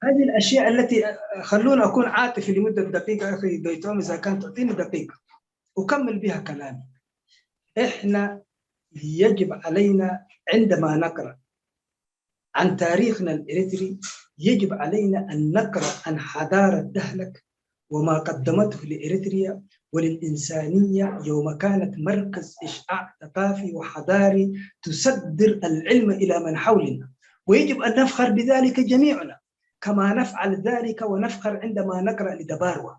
هذه الأشياء التي، خلونا أكون عاطفي لمدة دقيقة أخي قيتوم، إذا كان تعطيني دقيقة أكمل بها كلامي. إحنا يجب علينا عندما نقرأ عن تاريخنا الإريتري، يجب علينا أن نقرأ عن حضارة دهلك وما قدمته لإريتريا وللإنسانية يوم كانت مركز إشعاع ثقافي وحضاري تصدر العلم إلى من حولنا، ويجب أن نفخر بذلك جميعنا، كما نفعل ذلك ونفخر عندما نقرأ لدباروا.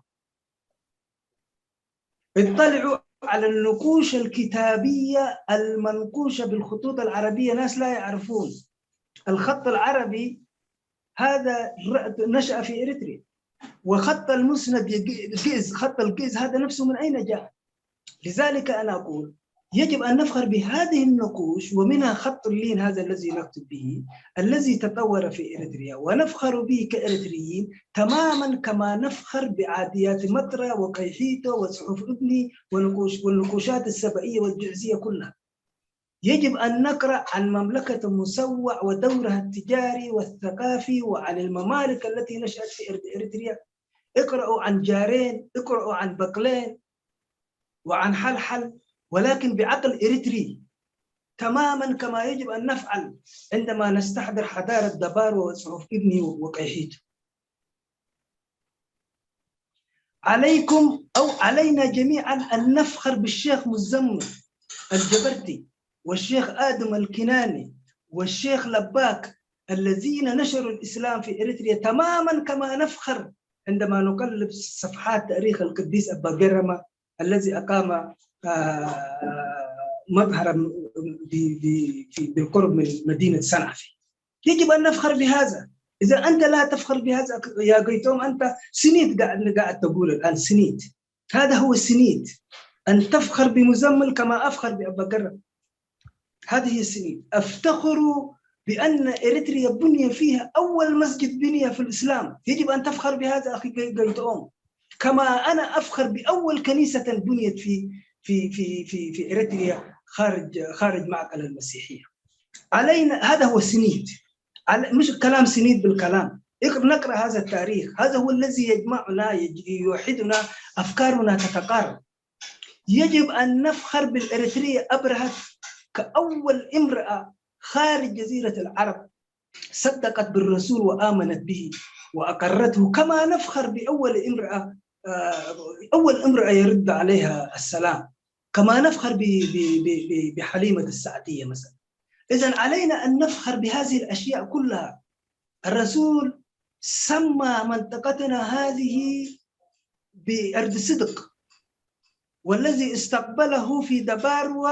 اطلعوا على النقوش الكتابية المنقوشة بالخطوط العربية، ناس لا يعرفون. الخط العربي هذا ر-، نشأ في إريتريا، وخط المسند يج-، جئز، خط الجئز هذا نفسه من أين جاء؟ لذلك أنا أقول يجب أن نفخر بهذه النقوش، ومنها خط اللين هذا الذي نكتب به، الذي تطور في إريتريا، ونفخر به كإريتريين تمامًا كما نفخر بعاديات مطرة وكيحيتو وصحف ابني ونقوش، والنقوشات السبئية والجعزية كلها. يجب أن نقرأ عن مملكة مسوع ودورها التجاري والثقافي، وعن الممالك التي نشأت في إريتريا. اقرأوا عن جارين، اقرأوا عن بقلين، وعن حلحل، ولكن بعقل إريتري، تماما كما يجب أن نفعل عندما نستحضر حضارة دبار وصحف ابني وقيحيت. عليكم أو علينا جميعا أن نفخر بالشيخ مزمل الجبرتي والشيخ آدم الكناني والشيخ لباك الذين نشروا الإسلام في إريتريا، تماما كما نفخر عندما نقلب صفحات تاريخ القديس أبا قرمة الذي أقام آه، مظهرا ب- ب- في- بالقرب من مدينة صنعاء. يجب أن نفخر بهذا. إذا أنت لا تفخر بهذا يا قيتوم، أنت سنيت قاعد قاعد تقول الآن سنيت. هذا هو السنيت، أن تفخر بمزمل كما أفخر بأبا قرة. هذه السنيت. أفتخر بأن إريتريا بني فيها أول مسجد بني في الإسلام. يجب أن تفخر بهذا أخي قيتوم، كما أنا أفخر بأول كنيسة بنيت في في في في في إريتريا خارج خارج معقل المسيحية. علينا، هذا هو سنيت. على مش كلام سنيت بالكلام. اقرأ، نقرأ هذا التاريخ، هذا هو الذي يجمعنا، يج- يوحدنا، أفكارنا تتقارب. يجب أن نفخر بالإريترية أبرهت كأول امرأة خارج جزيرة العرب صدقت بالرسول وآمنت به وأقرته، كما نفخر بأول امرأة آه، أول امرأة يرد عليها السلام، كما نفخر ب- ب- ب- ب- بحليمة السعدية مثلا. إذا علينا أن نفخر بهذه الأشياء كلها. الرسول سمى منطقتنا هذه بأرض صدق، والذي استقبله في دباروا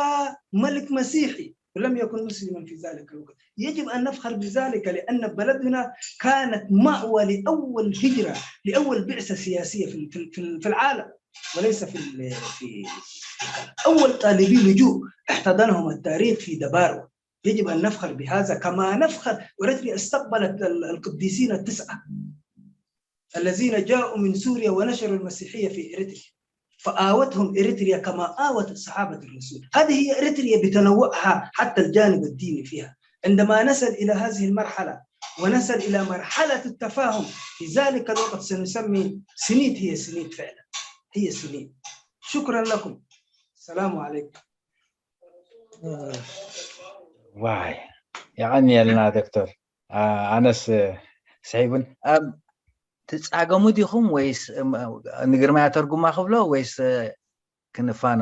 ملك مسيحي ولم يكن مسلما في ذلك الوقت. يجب أن نفخر بذلك، لأن بلدنا كانت مأوى لأول هجرة، لأول بعثة سياسية في في في العالم، وليس في في أول طالبي لجوء احتضنهم التاريخ في دباروا. يجب أن نفخر بهذا كما نفخر. وريتني استقبلت القديسين التسعة الذين جاءوا من سوريا ونشروا المسيحية في إريتريا، فآوتهم إريتريا كما آوت صحابة الرسول. هذه هي إريتريا بتنوعها حتى الجانب الديني فيها. عندما نصل إلى هذه المرحلة ونصل إلى مرحلة التفاهم، في ذلك الوقت سنسمي سنيت، هي سنيت فعلا، هي سنيت. شكرا لكم. السلام عليكم. ዋይ የቐንየልና ዶክተር። ኣነስ ስሒቡን ትጻገሙ ዲኹም ወይስ ንግርማይ ኣተርጉማ ክብሎ ወይስ ክንፋኖ?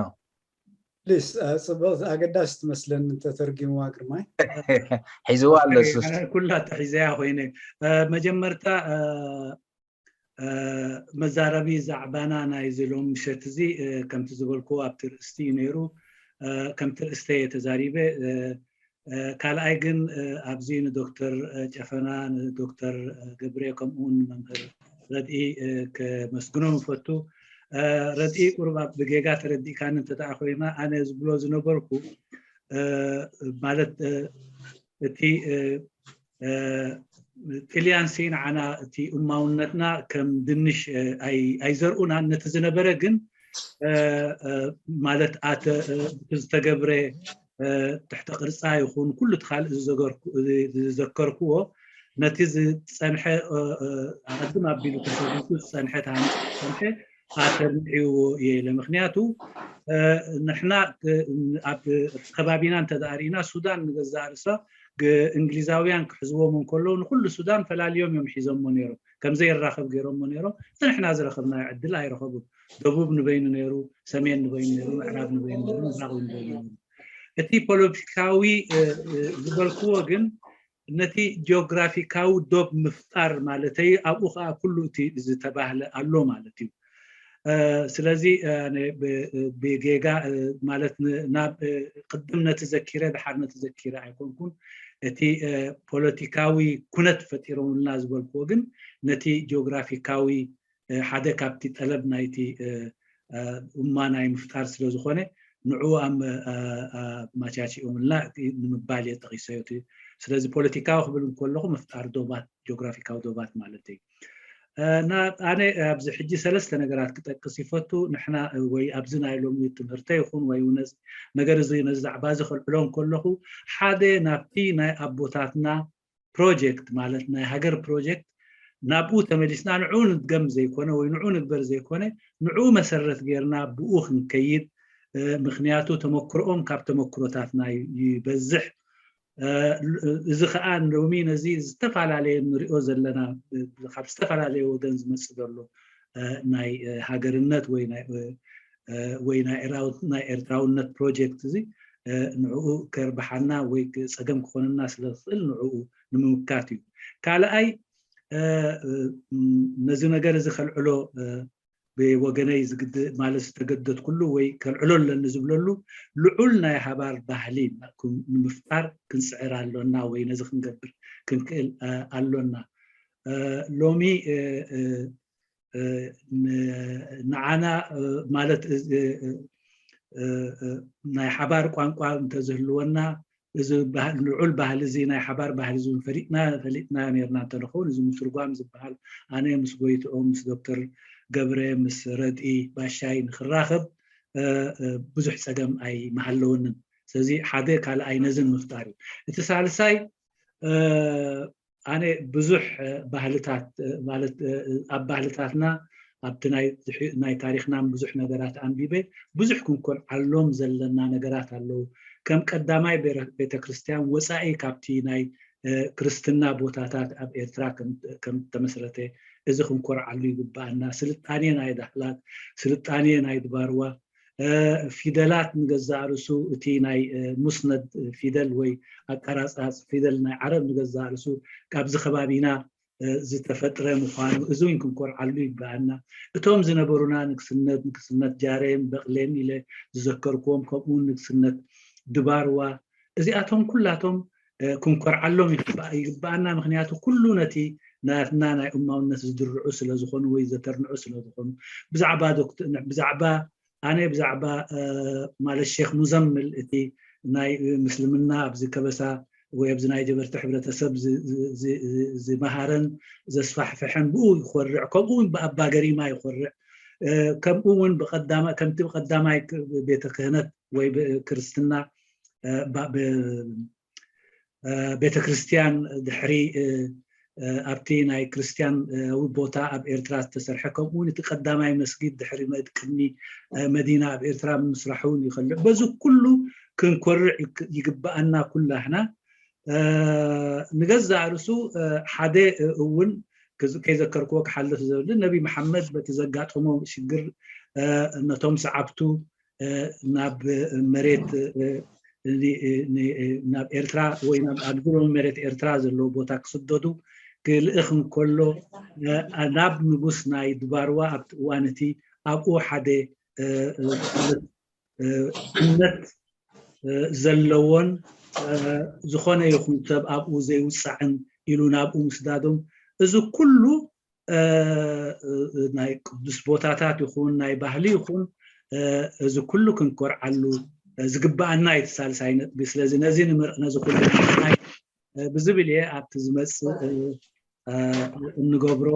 ፕሊስ ጽብቕቲ ኣገዳሲ ትመስለኒ እንተተርጊምዋ ግርማይ። ሒዝዋ ኣሎ እሱ። ኩላ ተሒዘያ ኮይነ መጀመርታ መዛረቢ ዛዕባና ናይዚ ሎም ምሸት እዚ ከምቲ ዝበልኩዎ ኣብቲ ርእስቲ እዩ ነይሩ። ከምቲ ርእስተ እየ ተዛሪበ። ካልኣይ ግን ኣብዚ ንዶክተር ጨፈና፣ ንዶክተር ገብሬ ከምኡውን ንመምህር ረድኢ ከመስግኖም እፈቱ። ረድኢ ቁሩብ ኣብ ብጌጋ ተረዲእካኒ እንተደኣ ኮይና ኣነ ዝብሎ ዝነበርኩ ማለት እቲ ጥልያን ሲ ንዓና እቲ እማውነትና ከም ድንሽ ኣይዘርኡናን። ነቲ ዝነበረ ግን ማለት ኣተ ዝተገብረ ትሕተ ቅርፃ ይኹን ኩሉ እቲ ካልእ ዝዘከርኩዎ ነቲ ዝፀንሐ ኣቐድም ኣቢሉ ተሰሪቱ ዝፀንሐ ተሃኒፁ ዝፀንሐ ኣተርኒዕዎ እየ ኢለ። ምክንያቱ ንሕና ኣብ ከባቢና እንተደኣ ርኢና ሱዳን ንገዛእ ርእሳ እንግሊዛውያን ክሕዝዎም እንከለዉ ንኩሉ ሱዳን ፈላልዮም እዮም ሒዞሞ ነይሮም። ከምዘይራኸብ ገይሮሞ ነይሮም። እቲ ንሕና ዝረኸብናዮ ዕድል ኣይረኸቡን። ደቡብ ንበይኑ ነይሩ፣ ሰሜን ንበይኑ ነይሩ፣ ምዕራብ ንበይኑ ነይሩ፣ ምብራቕ ንበይኑ ነይሩ። እቲ ፖለቲካዊ ዝበልክዎ ግን ነቲ ጂኦግራፊካዊ ዶብ ምፍጣር ማለተይ ኣብኡ ከዓ ኩሉ እቲ ዝተባህለ ኣሎ ማለት እዩ። ስለዚ ብጌጋ ማለት ናብ ቅድም ነቲ ዘኪረ ድሓር ነቲ ዘኪረ ኣይኮንኩን። እቲ ፖለቲካዊ ኩነት ፈጢሮምልና ዝበልክዎ ግን ነቲ ጂኦግራፊካዊ ሓደ ካብቲ ጠለብ ናይቲ እማ ናይ ምፍጣር ስለ ዝኾነ ንዕኡ ኣማቻቺኦምልና ንምባል እየ ጠቒሰዮ። ስለዚ ፖለቲካዊ ክብል እንከለኹ ምፍጣር ዶባት፣ ጂኦግራፊካዊ ዶባት ማለት እዩ። ኣነ ኣብዚ ሕጂ ሰለስተ ነገራት ክጠቅስ ይፈቱ። ንሕና ወይ ኣብዚ ናይ ሎሚ ትምህርተ ይኹን ወይ ነገር እዚ ነዚ ዛዕባ እዚ ከልዕሎ እንከለኹ ሓደ ናብቲ ናይ ኣቦታትና ፕሮጀክት ማለት ናይ ሃገር ፕሮጀክት ናብኡ ተመሊስና ንዕኡ ንድገም ዘይኮነ ወይ ንዕኡ ንግበር ዘይኮነ ንዕኡ መሰረት ገይርና ብኡ ክንከይድ ምክንያቱ ተመክሮኦም ካብ ተመክሮታትና ይበዝሕ። እዚ ከዓ ሎሚ ነዚ ዝተፈላለየ ንሪኦ ዘለና ካብ ዝተፈላለየ ወገን ዝመፅእ ዘሎ ናይ ሃገርነት ወይ ናይ ኤርትራውነት ፕሮጀክት እዚ ንዕኡ ከርብሓና ወይ ፀገም ክኾነና ስለዝኽእል ንዕኡ ንምምካት እዩ። ካልኣይ ነዚ ነገር እዚ ከልዕሎ ብወገነይ ዝግድ ማለት ዝተገደድኩሉ ወይ ከልዕሎ ኣለኒ ዝብለሉ ልዑል ናይ ሓባር ባህሊ ንምፍጣር ክንፅዕር ኣሎና ወይ ነዚ ክንገብር ክንክእል ኣሎና። ሎሚ ንዓና ማለት ናይ ሓባር ቋንቋ እንተዝህልወና እዚ ልዑል ባህሊ እዚ ናይ ሓባር ባህሊ እዚ ፈሊጥና ፈሊጥና ነርና እንተንኸውን እዚ ምትርጓም ዝበሃል ኣነ ምስ ጎይትኦም ምስ ዶክተር ገብረ ምስ ረድኢ ባሻይ ንክራኸብ ብዙሕ ፀገም ኣይመሃለወንን። ስለዚ ሓደ ካልኣይ ነዝን ምፍጣር እዩ። እቲ ሳልሳይ ኣነ ብዙሕ ባህልታት ማለት ኣብ ባህልታትና ኣብቲ ናይ ታሪክና ብዙሕ ነገራት ኣንቢበ ብዙሕ ክንኮልዓሎም ዘለና ነገራት ኣለዉ። ከም ቀዳማይ ቤተክርስትያን ወፃኢ ካብቲ ናይ ክርስትና ቦታታት ኣብ ኤርትራ ከም ተመስረተ እዚ ክንኮርዓሉ ይግባኣና። ስልጣኔ ናይ ዳህላክ፣ ስልጣኔ ናይ ድባርዋ፣ ፊደላት ንገዛእ ርእሱ እቲ ናይ ሙስነድ ፊደል ወይ ኣቀራጻጽ ፊደል ናይ ዓረብ ንገዛእ ርእሱ ካብዚ ከባቢና ዝተፈጥረ ምዃኑ እዚ እውን ክንኮርዓሉ ይግባኣና። እቶም ዝነበሩና ንግስነት ንግስነት ጃሬም በቕሌም ኢለ ዝዘከርክዎም ከምኡውን ንግስነት ድባርዋ እዚኣቶም ኩላቶም ክንኮርዓሎም ይግባኣና። ምክንያቱ ኩሉ ነቲ ናትና ናይ እማውነት ዝድርዑ ስለዝኾኑ ወይ ዘተርንዑ ስለዝኾኑ ብዛዕባ ብዛዕባ ኣነ ብዛዕባ ማለት ሼክ ሙዘምል እቲ ናይ ምስልምና ኣብዚ ከበሳ ወይ ኣብዚ ናይ ጀበርቲ ሕብረተሰብ ዝመሃረን ዘስፋሕፍሐን ብኡ ይኮርዕ ከምኡ እውን ብኣባ ገሪማ ይኮርዕ ከምኡ እውን ከምቲ ብቀዳማይ ቤተ ክህነት ወይ ክርስትና ቤተክርስትያን ድሕሪ ኣብቲ ናይ ክርስትያናዊ ቦታ ኣብ ኤርትራ ዝተሰርሐ ከምኡ እውን እቲ ቀዳማይ መስጊድ ድሕሪ ቅድሚ መዲና ኣብ ኤርትራ ምስራሑ እውን ይኸልዕ። በዚ ኩሉ ክንኮርዕ ይግበኣና ኩላህና። ንገዛእ ርእሱ ሓደ እውን ከይዘከርክዎ ክሓልፍ ዘብል ነቢ መሓመድ በቲ ዘጋጠሞ ሽግር ነቶም ሰዓብቱ ናብ መሬት ናብ ኤርትራ ወይ ኣብዚ ሎሚ መሬት ኤርትራ ዘለዎ ቦታ ክስደዱ ክልእኽ እንከሎ ናብ ንጉስ ናይ ድባርዋ ኣብቲ እዋን እቲ ኣብኡ ሓደ እምነት ዘለዎን ዝኾነ ይኹን ሰብ ኣብኡ ዘይውፃዕን ኢሉ ናብኡ ምስዳዶም እዚ ኩሉ ናይ ቅዱስ ቦታታት ይኹን ናይ ባህሊ ይኹን እዚ ኩሉ ክንኮርዓሉ ዝግበኣና እዩ እቲ ሳልሳይ ነጥቢ። ስለዚ ነዚ ንምርእ ነዚ ኩሉ ናይ ብዝብል እየ ኣብቲ ዝመፅእ እንገብሮ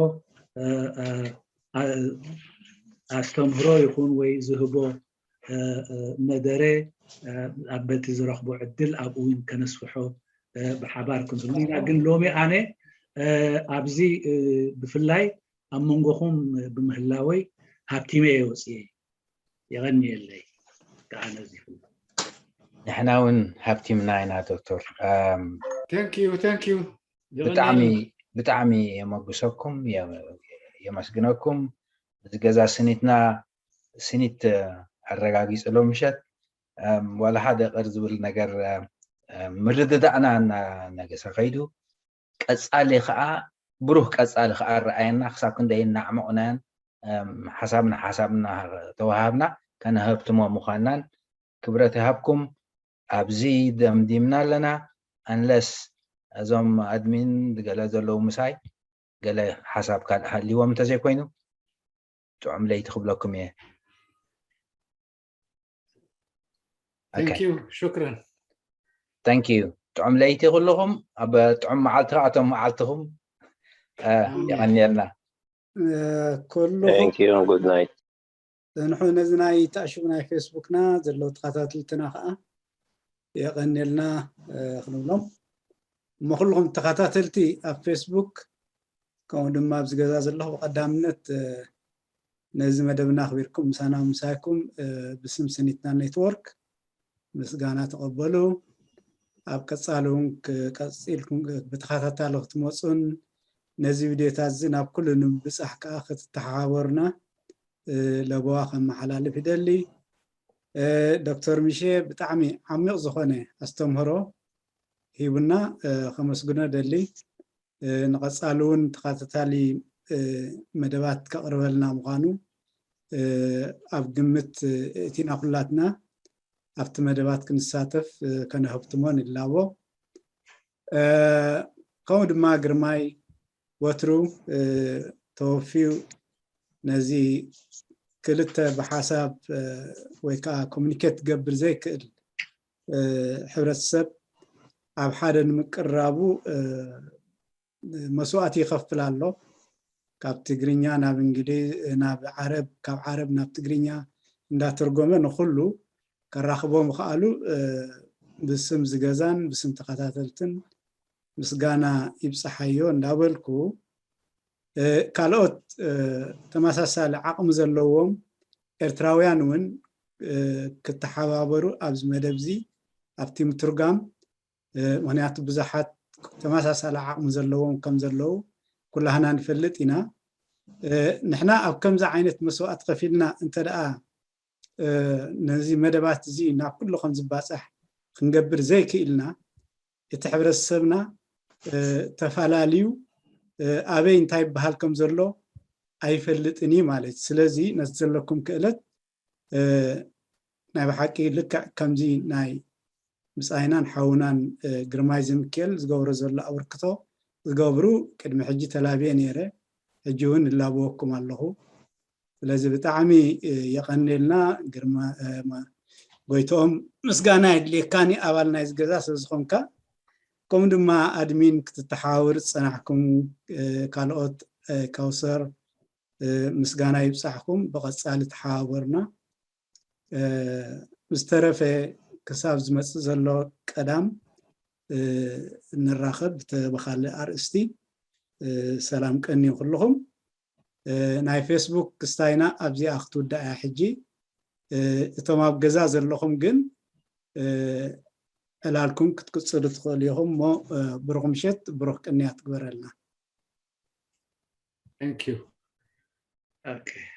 ኣስተምህሮ ይኹን ወይ ዝህቦ መደረ ኣብ በቲ ዝረኽቦ ዕድል ኣብኡ እውን ከነስፍሖ ብሓባር ክንህሉ ኢና። ግን ሎሚ ኣነ ኣብዚ ብፍላይ ኣብ መንጎኹም ብምህላወይ ሃብቲመ እየ ወፅየ። የቐንየለይ ከዓ ነዚ ኩሉ። ንሕና እውን ሃብቲምና ኢና ዶክተር። Thank you, thank you. ብጣዕሚ ብጣዕሚ የመጉሰኩም፣ የመስግነኩም። እዚ ገዛ ስኒትና ስኒት ኣረጋጊጽ ሎ ምሸት ዋላ ሓደ ቅር ዝብል ነገር ምርድዳእና እናነገሰ ከይዱ ቀጻሊ ከዓ ብሩህ ቀጻሊ ከዓ ረኣየና ክሳብ ክንደይ እናዕመቑናዮን ሓሳብና ሓሳብና ተዋሃብና ከነህብትሞ ምዃንናን ክብረት ይሃብኩም። ኣብዚ ደምዲምና ኣለና። Unless እዞም ኣድሚን ገለ ዘለዉ ምሳይ ገለ ሓሳብ ካልእ ሃልይዎም እንተዘይኮይኑ ጥዑም ለይቲ ክብለኩም እየ። Thank you. شكرا. Thank you. ጥዑም ለይቲ ኩልኹም ኣብ ጥዑም መዓልቲ ከዓ እቶም መዓልትኹም የቐንየልና። ኩሉ Thank you. Good night. ንሑ ነዚ ናይ ተዕሽቡ ናይ ፌስቡክና ዘለዉ ተኸታተልትና ከዓ የቐንየልና ክንብሎም እሞ ኩልኹም ተኸታተልቲ ኣብ ፌስቡክ ከምኡ ድማ ኣብዚ ገዛ ዘለኹ ብቀዳምነት ነዚ መደብና ኣኽቢርኩም ምሳና ምሳይኩም ብስም ስኒትና ኔትወርክ ምስጋና ተቐበሉ። ኣብ ቀጻሊ እውን ክቀጽልኩም ብተኸታታሊ ክትመጹን ነዚ ቪድዮታት እዚ ናብ ኩሉ ንምብጻሕ ከዓ ክትተሓባበሩና ለበዋ ከመሓላልፍ ይደሊ። ዶክተር ሚሼ ብጣዕሚ ዓሚቕ ዝኾነ ኣስተምህሮ ሂቡና ከመስግኖ ደሊ። ንቐጻሊ እውን ተኸታታሊ መደባት ከቕርበልና ምዃኑ ኣብ ግምት እቲና ኩላትና ኣብቲ መደባት ክንሳተፍ ከነህብትሞ ንላቦ። ከምኡ ድማ ግርማይ ወትሩ ተወፊዩ ነዚ ክልተ ብሓሳብ ወይ ከዓ ኮሚኒኬት ክገብር ዘይክእል ሕብረተሰብ ኣብ ሓደ ንምቅራቡ መስዋእቲ ይኸፍል ኣሎ። ካብ ትግርኛ ናብ እንግሊዝ፣ ናብ ዓረብ፣ ካብ ዓረብ ናብ ትግርኛ እንዳተርጎመ ንኹሉ ከራኽቦ ምኽኣሉ ብስም ዝገዛን ብስም ተኸታተልትን ምስጋና ይብጻሓዮ እንዳበልኩ ካልኦት ተመሳሳሊ ዓቕሚ ዘለዎም ኤርትራውያን እውን ክተሓባበሩ ኣብዚ መደብ እዚ ኣብቲ ምትርጓም ምክንያቱ ብዙሓት ተመሳሳሊ ዓቕሚ ዘለዎም ከም ዘለዉ ኩላህና ንፈልጥ ኢና። ንሕና ኣብ ከምዚ ዓይነት መስዋእቲ ከፊልና እንተ ደኣ ነዚ መደባት እዚ ናብ ኩሉ ከም ዝባጻሕ ክንገብር ዘይክኢልና እቲ ሕብረተሰብና ተፈላለዩ ኣበይ እንታይ ይበሃል ከም ዘሎ ኣይፈልጥን እዩ ማለት እዩ። ስለዚ ነቲ ዘለኩም ክእለት ናይ ብሓቂ ልክዕ ከምዚ ናይ ብጻይናን ሓውናን ግርማይ ዘሚካኤል ዝገብሮ ዘሎ ኣበርክቶ ዝገብሩ ቅድሚ ሕጂ ተላብየ ነይረ፣ ሕጂ እውን እላብወኩም ኣለኹ። ስለዚ ብጣዕሚ የቐንየልና። ግርማ ጎይትኦም ምስጋና የድልየካኒ ኣባል ናይዚ ገዛ ስለዝኾንካ፣ ከምኡ ድማ ኣድሚን ክትተሓባበሩ ዝጸናሕኩም ካልኦት ካውሰር ምስጋና ይብጻሕኩም። ብቐጻሊ ተሓባበሩና። ዝተረፈ ክሳብ ዝመጽእ ዘሎ ቀዳም ንራኸብ ብተበኻሊ ኣርእስቲ። ሰላም ቀንዩ ኩልኹም። ናይ ፌስቡክ ክስታይና ኣብዚኣ ክትውዳእ እያ ሕጂ። እቶም ኣብ ገዛ ዘለኹም ግን ዕላልኩም ክትቅጽሉ ትኽእሉ ኢኹም እሞ ብሩኽ ምሸት፣ ብሩኽ ቅንያት ግበረልና። Thank you. Okay.